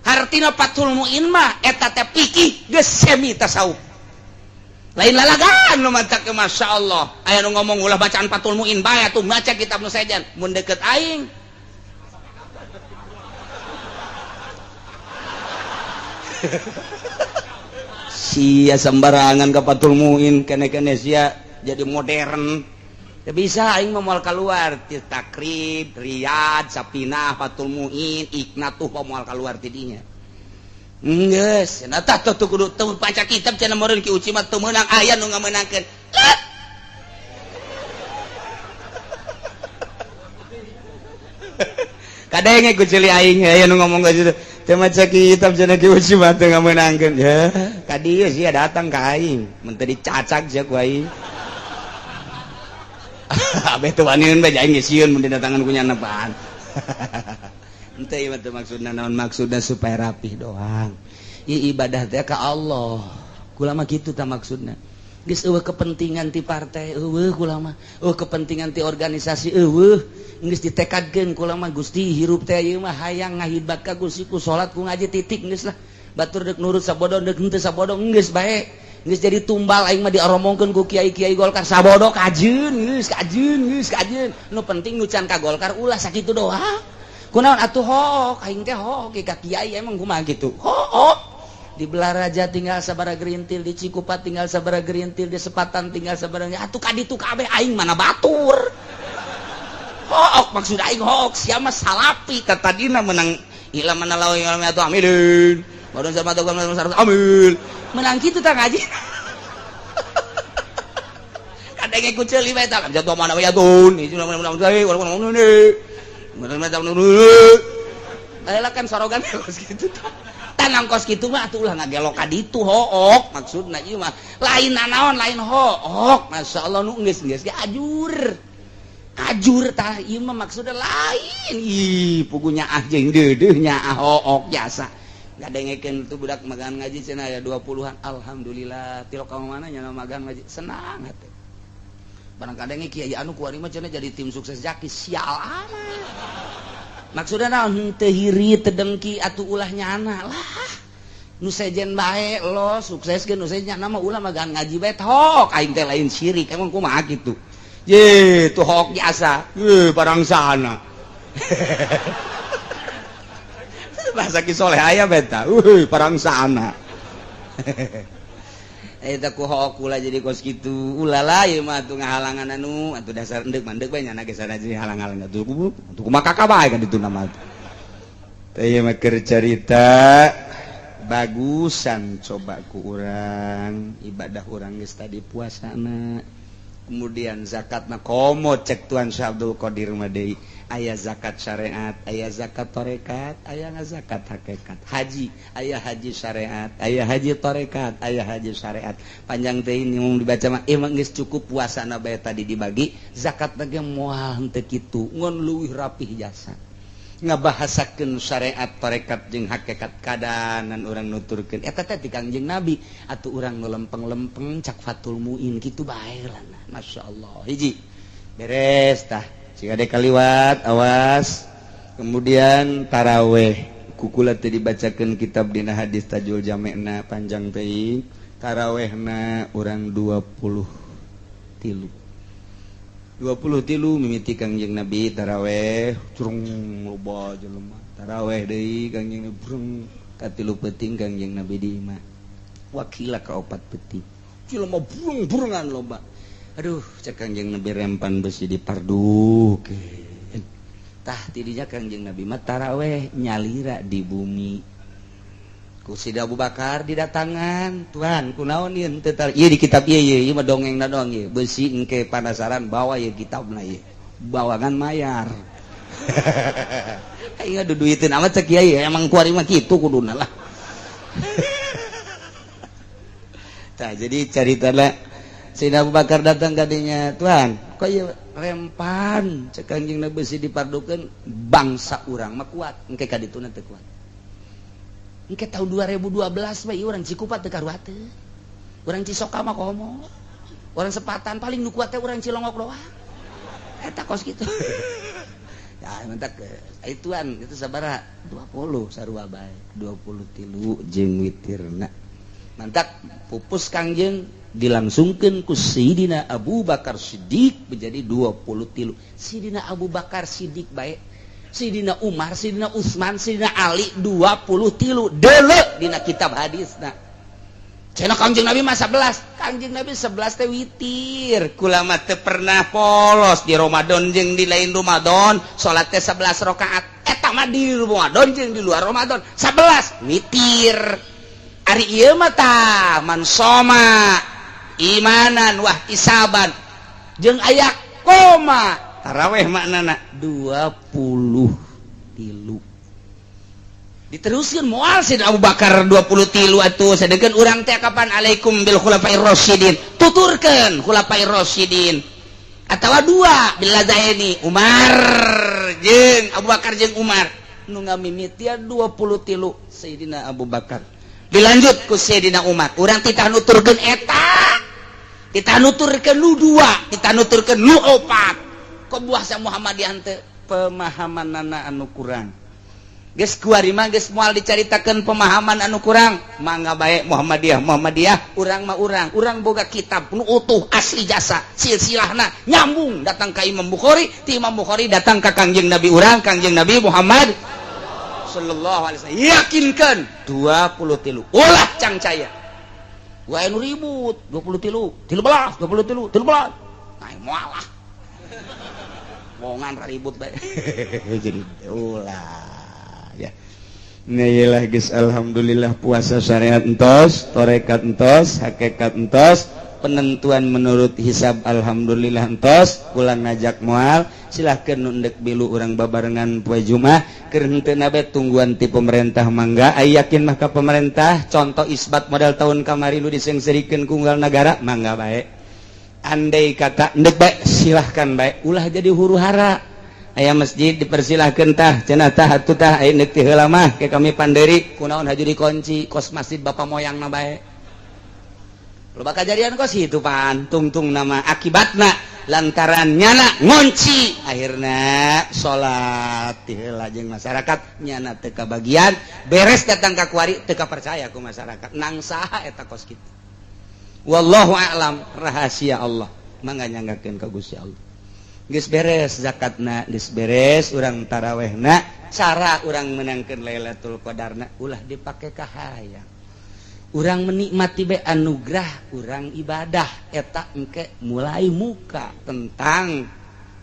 Hartina Fathul Muin mah eta teh fikih geus semi tasawuf, lain lalagaan. Nu matak Masya Allah aya nu ngomong ulah bacaan Fathul Muin bae atuh, maca kitab nu sejen mun deket aing. Sia sembarangan ke Fathul Muin, kene-kene sia jadi modern. Ya bisa aing mah moal keluar ti Takrib, Riyad, Sapinah, Fathul Muin, Iknat tuh moal keluar ti dinya. Geus, cenah tah tuh kudu teu baca kitab cenah meureun Ki Uci mah teu meunang, aya nu ngamenangkeun. Kadenge ku ceuli aing aya nu ngomong ka situ. Teu maca kitab cenah Ki Uci mah teu ngamenangkeun. Ya, ka dieu sia datang ka aing, mun teu dicacag sia ku aing. Abeh teu waniun bae, aing geus sieun mun didatangan ku nyana apaan. Henteu, ieu mah teu maksudna naon, maksudna supaya rapih doang. Ieu ibadah teh ka Allah. Kula mah kitu tah maksudna. Geus eueuh kepentingan ti partai, eueuh kula mah. Eueuh kepentingan ti organisasi, eueuh. Geus ditekadkeun kula mah, Gusti, hirup teh ieu mah hayang ngahidmat ka Gusti ku salat ku ngaji, titik, geus lah. Batur deuk nurut sabodo, deuk henteu sabodo, geus bae. Geus jadi tumbal aing mah dioromongkeun ku kiai-kiai Golkar sabodo, kajeun geus, kajeun geus, kajeun. Nu penting nu can ka Golkar ulah, sakitu doang. Kunaon atuh hook aing teh, hook ka kiai emang kumaha kitu. Hook di Belaraja tinggal sabara gerintil, di Cikupa tinggal sabara gerintil, di Sepatan tinggal sabara, atuh ka ditu kabeh aing mana batur. Hook maksud aing hook sia mah salapi tadina menang ila mana lawan yang atuh amilin. Baru sama tuh amil menang kitu tah ngaji. Kadenge ku ceuli bae tah jatuh mana ya tun. Baheula kan sorogan kos kitu. Tanang kos kitu mah atuh ulah ngagelok ka ditu hook maksudna ieu mah. Lain nanaon, lain hook. Masyaallah nu geus-geus ge ajur. Ajur tah ieu mah maksudna lain. Ih, pugunya ah jeung deudeuh nya ah hook jasa. Ngadengekeun tuh budak magang ngaji cenah aya 20-an. Alhamdulillah, tilok ka mana nya magang ngaji senang hati. Barang kadenge kiai anu kuari mah cenah jadi tim sukses Zaki, sial amat. Maksudna naon, teu hiri teu dengki atuh ulah nyana lah. Nu sejen bae lo sukseskeun, nu sejen nyana mah ulah magang ngaji bae tok aing teh lain syirik emang kumaha kitu. Ye, tuh hok jasa. Ye, barang sana. Bahasa Ki Soleh aya beta. Euy, parang sana. Eta ku hok ulah jadi kos kitu. Ulah lah ieu mah atuh ngahalangan anu atuh dasar endek mandek bae nyana ge sana jadi halang-halang atuh atuh kumaha kakak bae kan ditu nama teh. Teh ieu mah keur carita bagusan coba ku urang ibadah urang geus tadi puasana. Kemudian zakatna komo cek Tuan Syekh Abdul Qadir mah deui aya zakat syariat, aya zakat tarekat, aya zakat hakikat. Haji, aya haji syariat, aya haji tarekat, aya haji syariat. Panjang teh ini mun dibaca mah emang geus cukup puasana bae tadi dibagi, zakat ge moal henteu kitu, ngon leuwih rapih jasa. Ngabahasakeun syariat, tarekat jeung hakikat kadanan urang nuturkeun. Eta teh ti Kangjeng Nabi, atuh urang nu lempeng-lempeng cak Fatul Muin kitu bae lah. Masyaallah. Hiji. Beres tah. Jika ada kaliwat awas. Kemudian taraweh kukula teu dibacakeun kitab dina hadis Tajul Jamena panjang teuing. Tarawehna urang 20 tilu. 20 tilu mimiti Kangjeng Nabi taraweh curung loba jelema. Taraweh deui Kangjeng Nabi brung katilu peuting Kangjeng Nabi di imah. Wakila ka opat peuting. Jelema burung-burungan loba. Aduh, cek Kangjeng Nabi rempan besi dipardukeun. Tah tidinya Kangjeng Nabi mah taraweh nyalira di bumi. Ku Sida Abu Bakar didatangan, "Tuhan, kunaon ieu teu tar ieu di kitab ieu ieu mah dongengna doang ieu. Besi engke panasaran bawa ieu kitabna ieu. Bawangan mayar." Aing duduiteun amat cek kiai, emang kuari mah kitu kuduna lah. Tah jadi caritana Sayyidina Abu Bakar datang kadinya, "Tuhan, kok ieu rempan cek Kangjeng Nabi besi dipardukeun bangsa urang mah kuat, engke ka dituna teu kuat." Engke tahun 2012 bae urang Cikupa teu karuateun. Urang Cisoka mah komo. Urang Sepatan paling nu kuat teh urang Cilongok doang. Eta kos kitu. Ya mentak ituan itu sabaraha 20 sarua bae 23 jeung witirna. Mantak pupus Kangjeng dilangsungkeun ku Sayyidina Abu Bakar Siddiq menjadi 23. Sayyidina Abu Bakar Siddiq bae, Sayyidina Umar, Sayyidina Utsman, Sayyidina Ali 23 deuleu dina kitab hadisna. Cenah Kangjeng Nabi mah 11. Kangjeng Nabi 11 teh witir. Kulama teu pernah polos di Ramadan jeung di lain Ramadan, salat teh 11 rakaat. Eta mah di Ramadan jeung di luar Ramadan 11 witir. Ari ieu mah tah man soma imanan wah isaban jeung aya koma taraweh maknana 23. Diteruskeun moal Sayyidina Abu Bakar 23 atuh sedengkeun urang teh kapan alaikum bil khulafair rasyidin tuturkeun khulafair rasyidin atawa dua bil ladaini Umar jeung Abu Bakar jeung Umar nu ngamimitian 23 Sayyidina Abu Bakar dilanjut ku Sayyidina Umar. Urang titah nuturkeun eta, titah nuturkeun nu dua, titah nuturkeun nu opat. Kok buah sa Muhammadiyah teh pemahamanana anu kurang. Geus kuari mah geus moal dicaritakeun pemahaman anu kurang. Mangga bae Muhammadiyah Muhammadiyah, urang mah urang. Urang boga kitab nu utuh asli jasa silsilahna nyambung datang ka Imam Bukhari, ti Imam Bukhari datang ka Kangjeng Nabi urang, Kangjeng Nabi Muhammad sallallahu alaihi wasallam. Yakinkan 23 ulah cangcaya. Wae nu ribut 23, 13, 23, 13. Nah, moal lah. Wongan ribut bae. Jadi ulah ya. Nah, iyalah geus alhamdulillah puasa syariat entos, tarekat entos, hakikat entos, Penentuan menurut hisab alhamdulillah entos kula ngajak moal silahkan nu endek bilu urang babarengan poe Jumat keur henteu na bae tungguan ti pemerintah mangga aya yakin mah ka pemerintah contoh isbat model tahun kamari nu diseungseurikeun ku unggal nagara mangga bae andai kata endek bae silahkan bae ulah jadi huru hara aya masjid dipersilahkan tah cenah tah atuh tah aya endek ti heula mah ke kami panderi kunaon haju dikunci kos masjid bapak moyangna bae loba kajadian kos itu pan tungtung nama akibatna lantaran nyana ngunci akhirna salat ti heula jeung masyarakat nyana teu kabagian beres datang ka kuari teu kapercaya ku masyarakat nang saha eta kos kitu wallahu a'lam rahasia Allah mangga nyanggakeun ka Gusti Allah. Geus beres zakatna geus beres urang tarawehna cara urang menangkeun Lailatul Qadarna ulah dipake kahayang urang menikmati be anugerah urang ibadah eta engke mulai muka tentang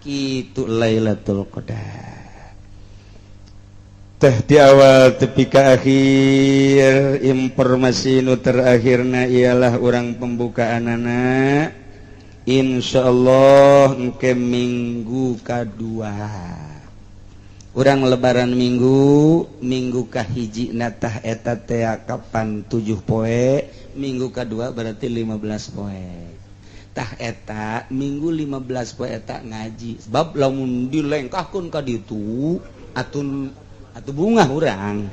kitu Lailatul Qadar teh di awal tepi ka akhir informasi nu terakhirna ialah urang pembukaanana insyaallah engke minggu kadua urang lebaran minggu minggu kahiji natah eta teh kapan 7 poe minggu kedua berarti 15 poe tah eta minggu 15 poe eta ngaji sebab lamun dilengkahkeun ka ditu atun atuh bungah urang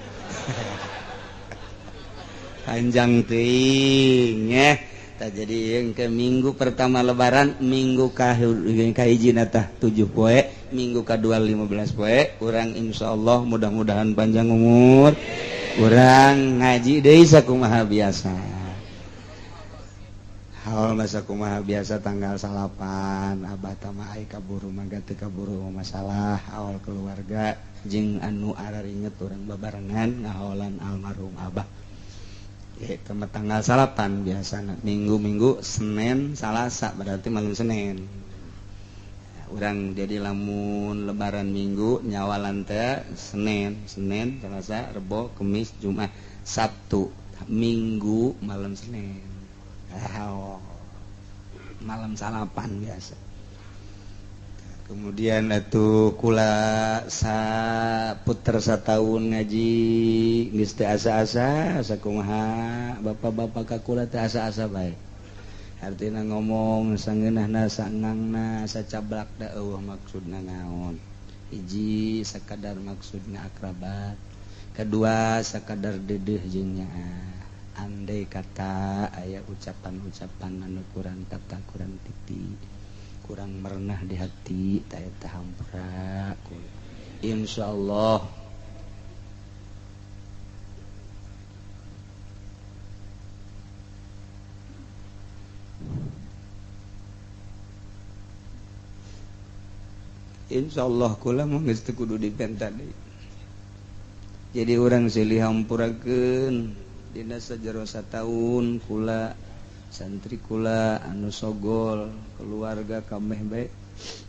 panjang teuing nya tah jadi yang ke minggu pertama lebaran minggu kahiji natah 7 poe minggu kedua 15 poe urang insyaallah mudah-mudahan panjang umur urang ngaji deui sakumaha biasa haul mah sakumaha biasa tanggal 9 abah tama ai kaburu mangga teu kaburu masalah awal keluarga jeung anu araringet urang babarengan ngahaolan almarhum abah itu tanggal 9 biasa minggu-minggu Senin Salasa berarti malam Senin urang jadi lamun lebaran minggu nyawalan teh Senin Senin Selasa Rebo Kemis Jumat Sabtu Minggu malam Senin oh, malam salapan biasa kemudian atuh kula saputer satahun ngaji geus teu asa-asa sakumaha bapak-bapak ka kula teu asa-asa bae artina ngomong sangeunahna sangangna sacablak da eueuh maksudna naon hiji sakadar maksudna akrabat kedua sakadar dedeuh jeung nyaah andai kata aya ucapan-ucapan anu kurang tata kurang titi kurang merenah di hati ta eta hampura insyaallah insyaallah kula mah geus teu kudu dipenta deui jadi urang silih hampurakeun dina sajero sataun kula santri kula anu sogol keluarga kameh bae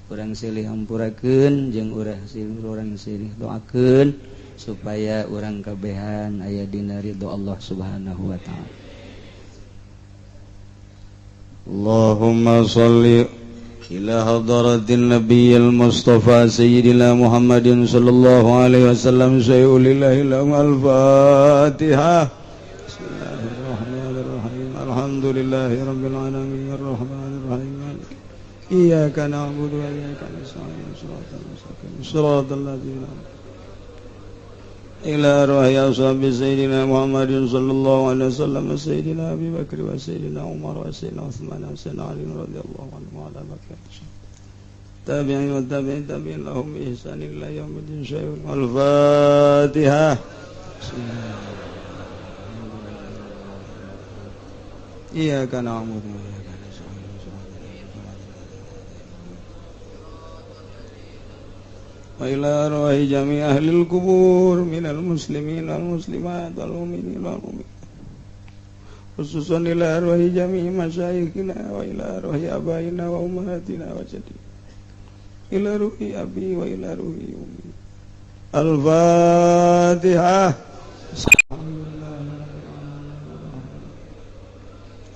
urang silih hampurakeun jeung urang silih doakeun supaya urang kabehan aya dina ridho Allah Subhanahu wa taala. Allahumma shalli ila hadratin nabiyil mustafa sayyidina Muhammadin sallallahu alaihi wasallam sayyidil al-Fatihah. Alhamdulillahi rabbil alamin arrahmanir rahim iyyaka na'budu wa iyyaka nasta'in shiratal mustaqim shiratal ladzina ila arwahi ashabi sayyidina Muhammadin sallallahu alaihi wasallam sayyidina Abi Bakr wa sayyidina Umar wa sayyidina Utsman wa sayyidina Ali radhiyallahu anhum wa ala barakatuh tabi'in wa tabi'in tabi'in lahum bi ihsanin ila yaumiddin. Al-Fatihah. Iyyaka na'budu wa iyyaka nasta'in wa ila arwahi jami' ahlil kubur minal muslimin wal muslimat wal mu'minin wal mu'minat khususan ila arwahi jami' masyayikhina wa ila arwahi abaina wa ummahatina wa jadina ila ruhi abi wa ila ruhi ummi. Al-Fatihah.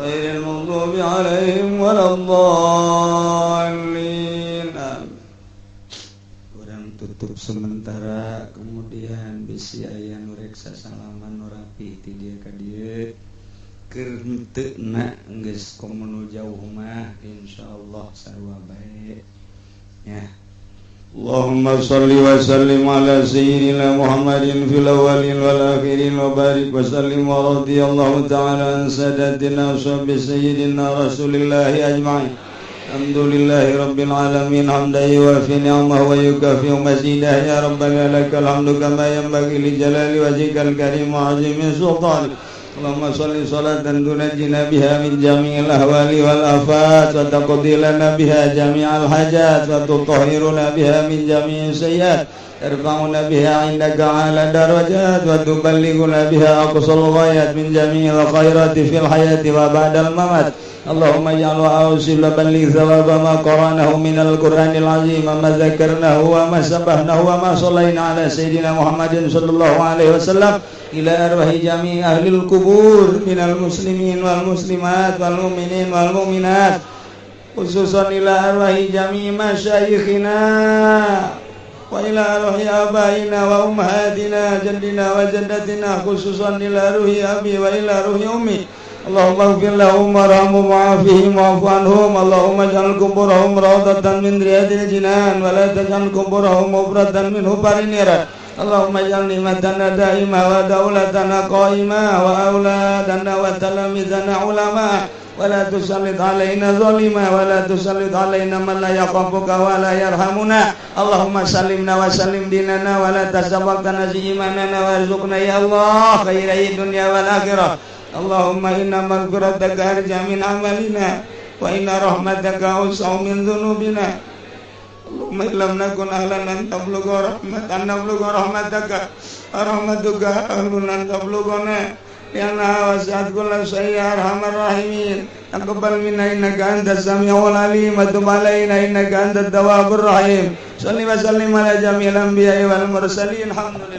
غير المغضوب عليهم ولا الضالين. Urang tutup sementara, kemudian bisi aya nu rek sasalaman nu rapi ti dieu ka dieu. Keur henteu na geus komo nu jauh mah insyaallah sarua bae ya. Allahumma salli wa sallim ala sayyidina Muhammadin fil awwalin wal akhirin wa barik wa sallim wa radiyallahu ta'ala an sadatina ashabi sayyidina Rasulillahi ajma'in. Alhamdulillahi rabbil alamin hamdan yuwafi ni'amahu wa yukafi mazidah. Ya rabbana lakal hamdu kama yanbaghi li jalali wajhikal karim wa 'azimi sultanik. Allahumma sholli sholatan tunajjina biha min jami'il ahwali wal afat wa taqdi lana biha jami'al hajat wa tutahhiruna biha min jami'is sayyiat tarfa'una biha 'indaka 'ala darajat wa tuballighuna biha aqsal ghayat min jami'il khairati fil hayati wa ba'dal mamat. Allahumma ij'al wa awsil balligh thawaba ma qara'nahu minal Qur'anil azim ma dzakarnahu wa ma sabbahnahu wa ma shallaina ala sayyidina Muhammadin sallallahu alaihi wasallam ila arwahi jami' ahlil kubur minal muslimin wal muslimat wal mu'minin wal mu'minat khususan ila arwahi jami' masyayikhina wa ila arwahi abaina wa ummahatina jaddina wa jaddatina khususan ila ruhi abi wa ila ruhi ummi. Allahumma ighfir lahum warhamhum wa'afihim wa'fu anhum. Allahumma ij'al kuburahum rawdatan min riyadil jinan wa la taj'al kuburahum mufratan min hufarin niran. Allahumma ij'al ni'matana da'imah wa daulatana qa'imah wa auladana wa talamizana ulama wa la tusallit alaina zalima wa la tusallit alaina man la yakhafuka wa la yarhamuna. Allahumma sallimna wa sallim dinana wa la tasawwaqtana imanana warzuqna ya Allah khairai dunya wal akhirah. Allahumma inna maghfirataka arja min amalina wa inna rahmataka awsa'u min dhunubina. Allahumma illam nakun ahlan an tablugha rahmatan nablugha rahmataka rahmatuka ahlun an tablughana lianna wasi'at kulla syai'in ya arhamar rahimin. Taqabbal minna innaka antas samiul alim wa tub alaina innaka antat tawwabur rahim. Shalli wa sallim ala jami'il anbiya'i wal mursalin. Alhamdulillah.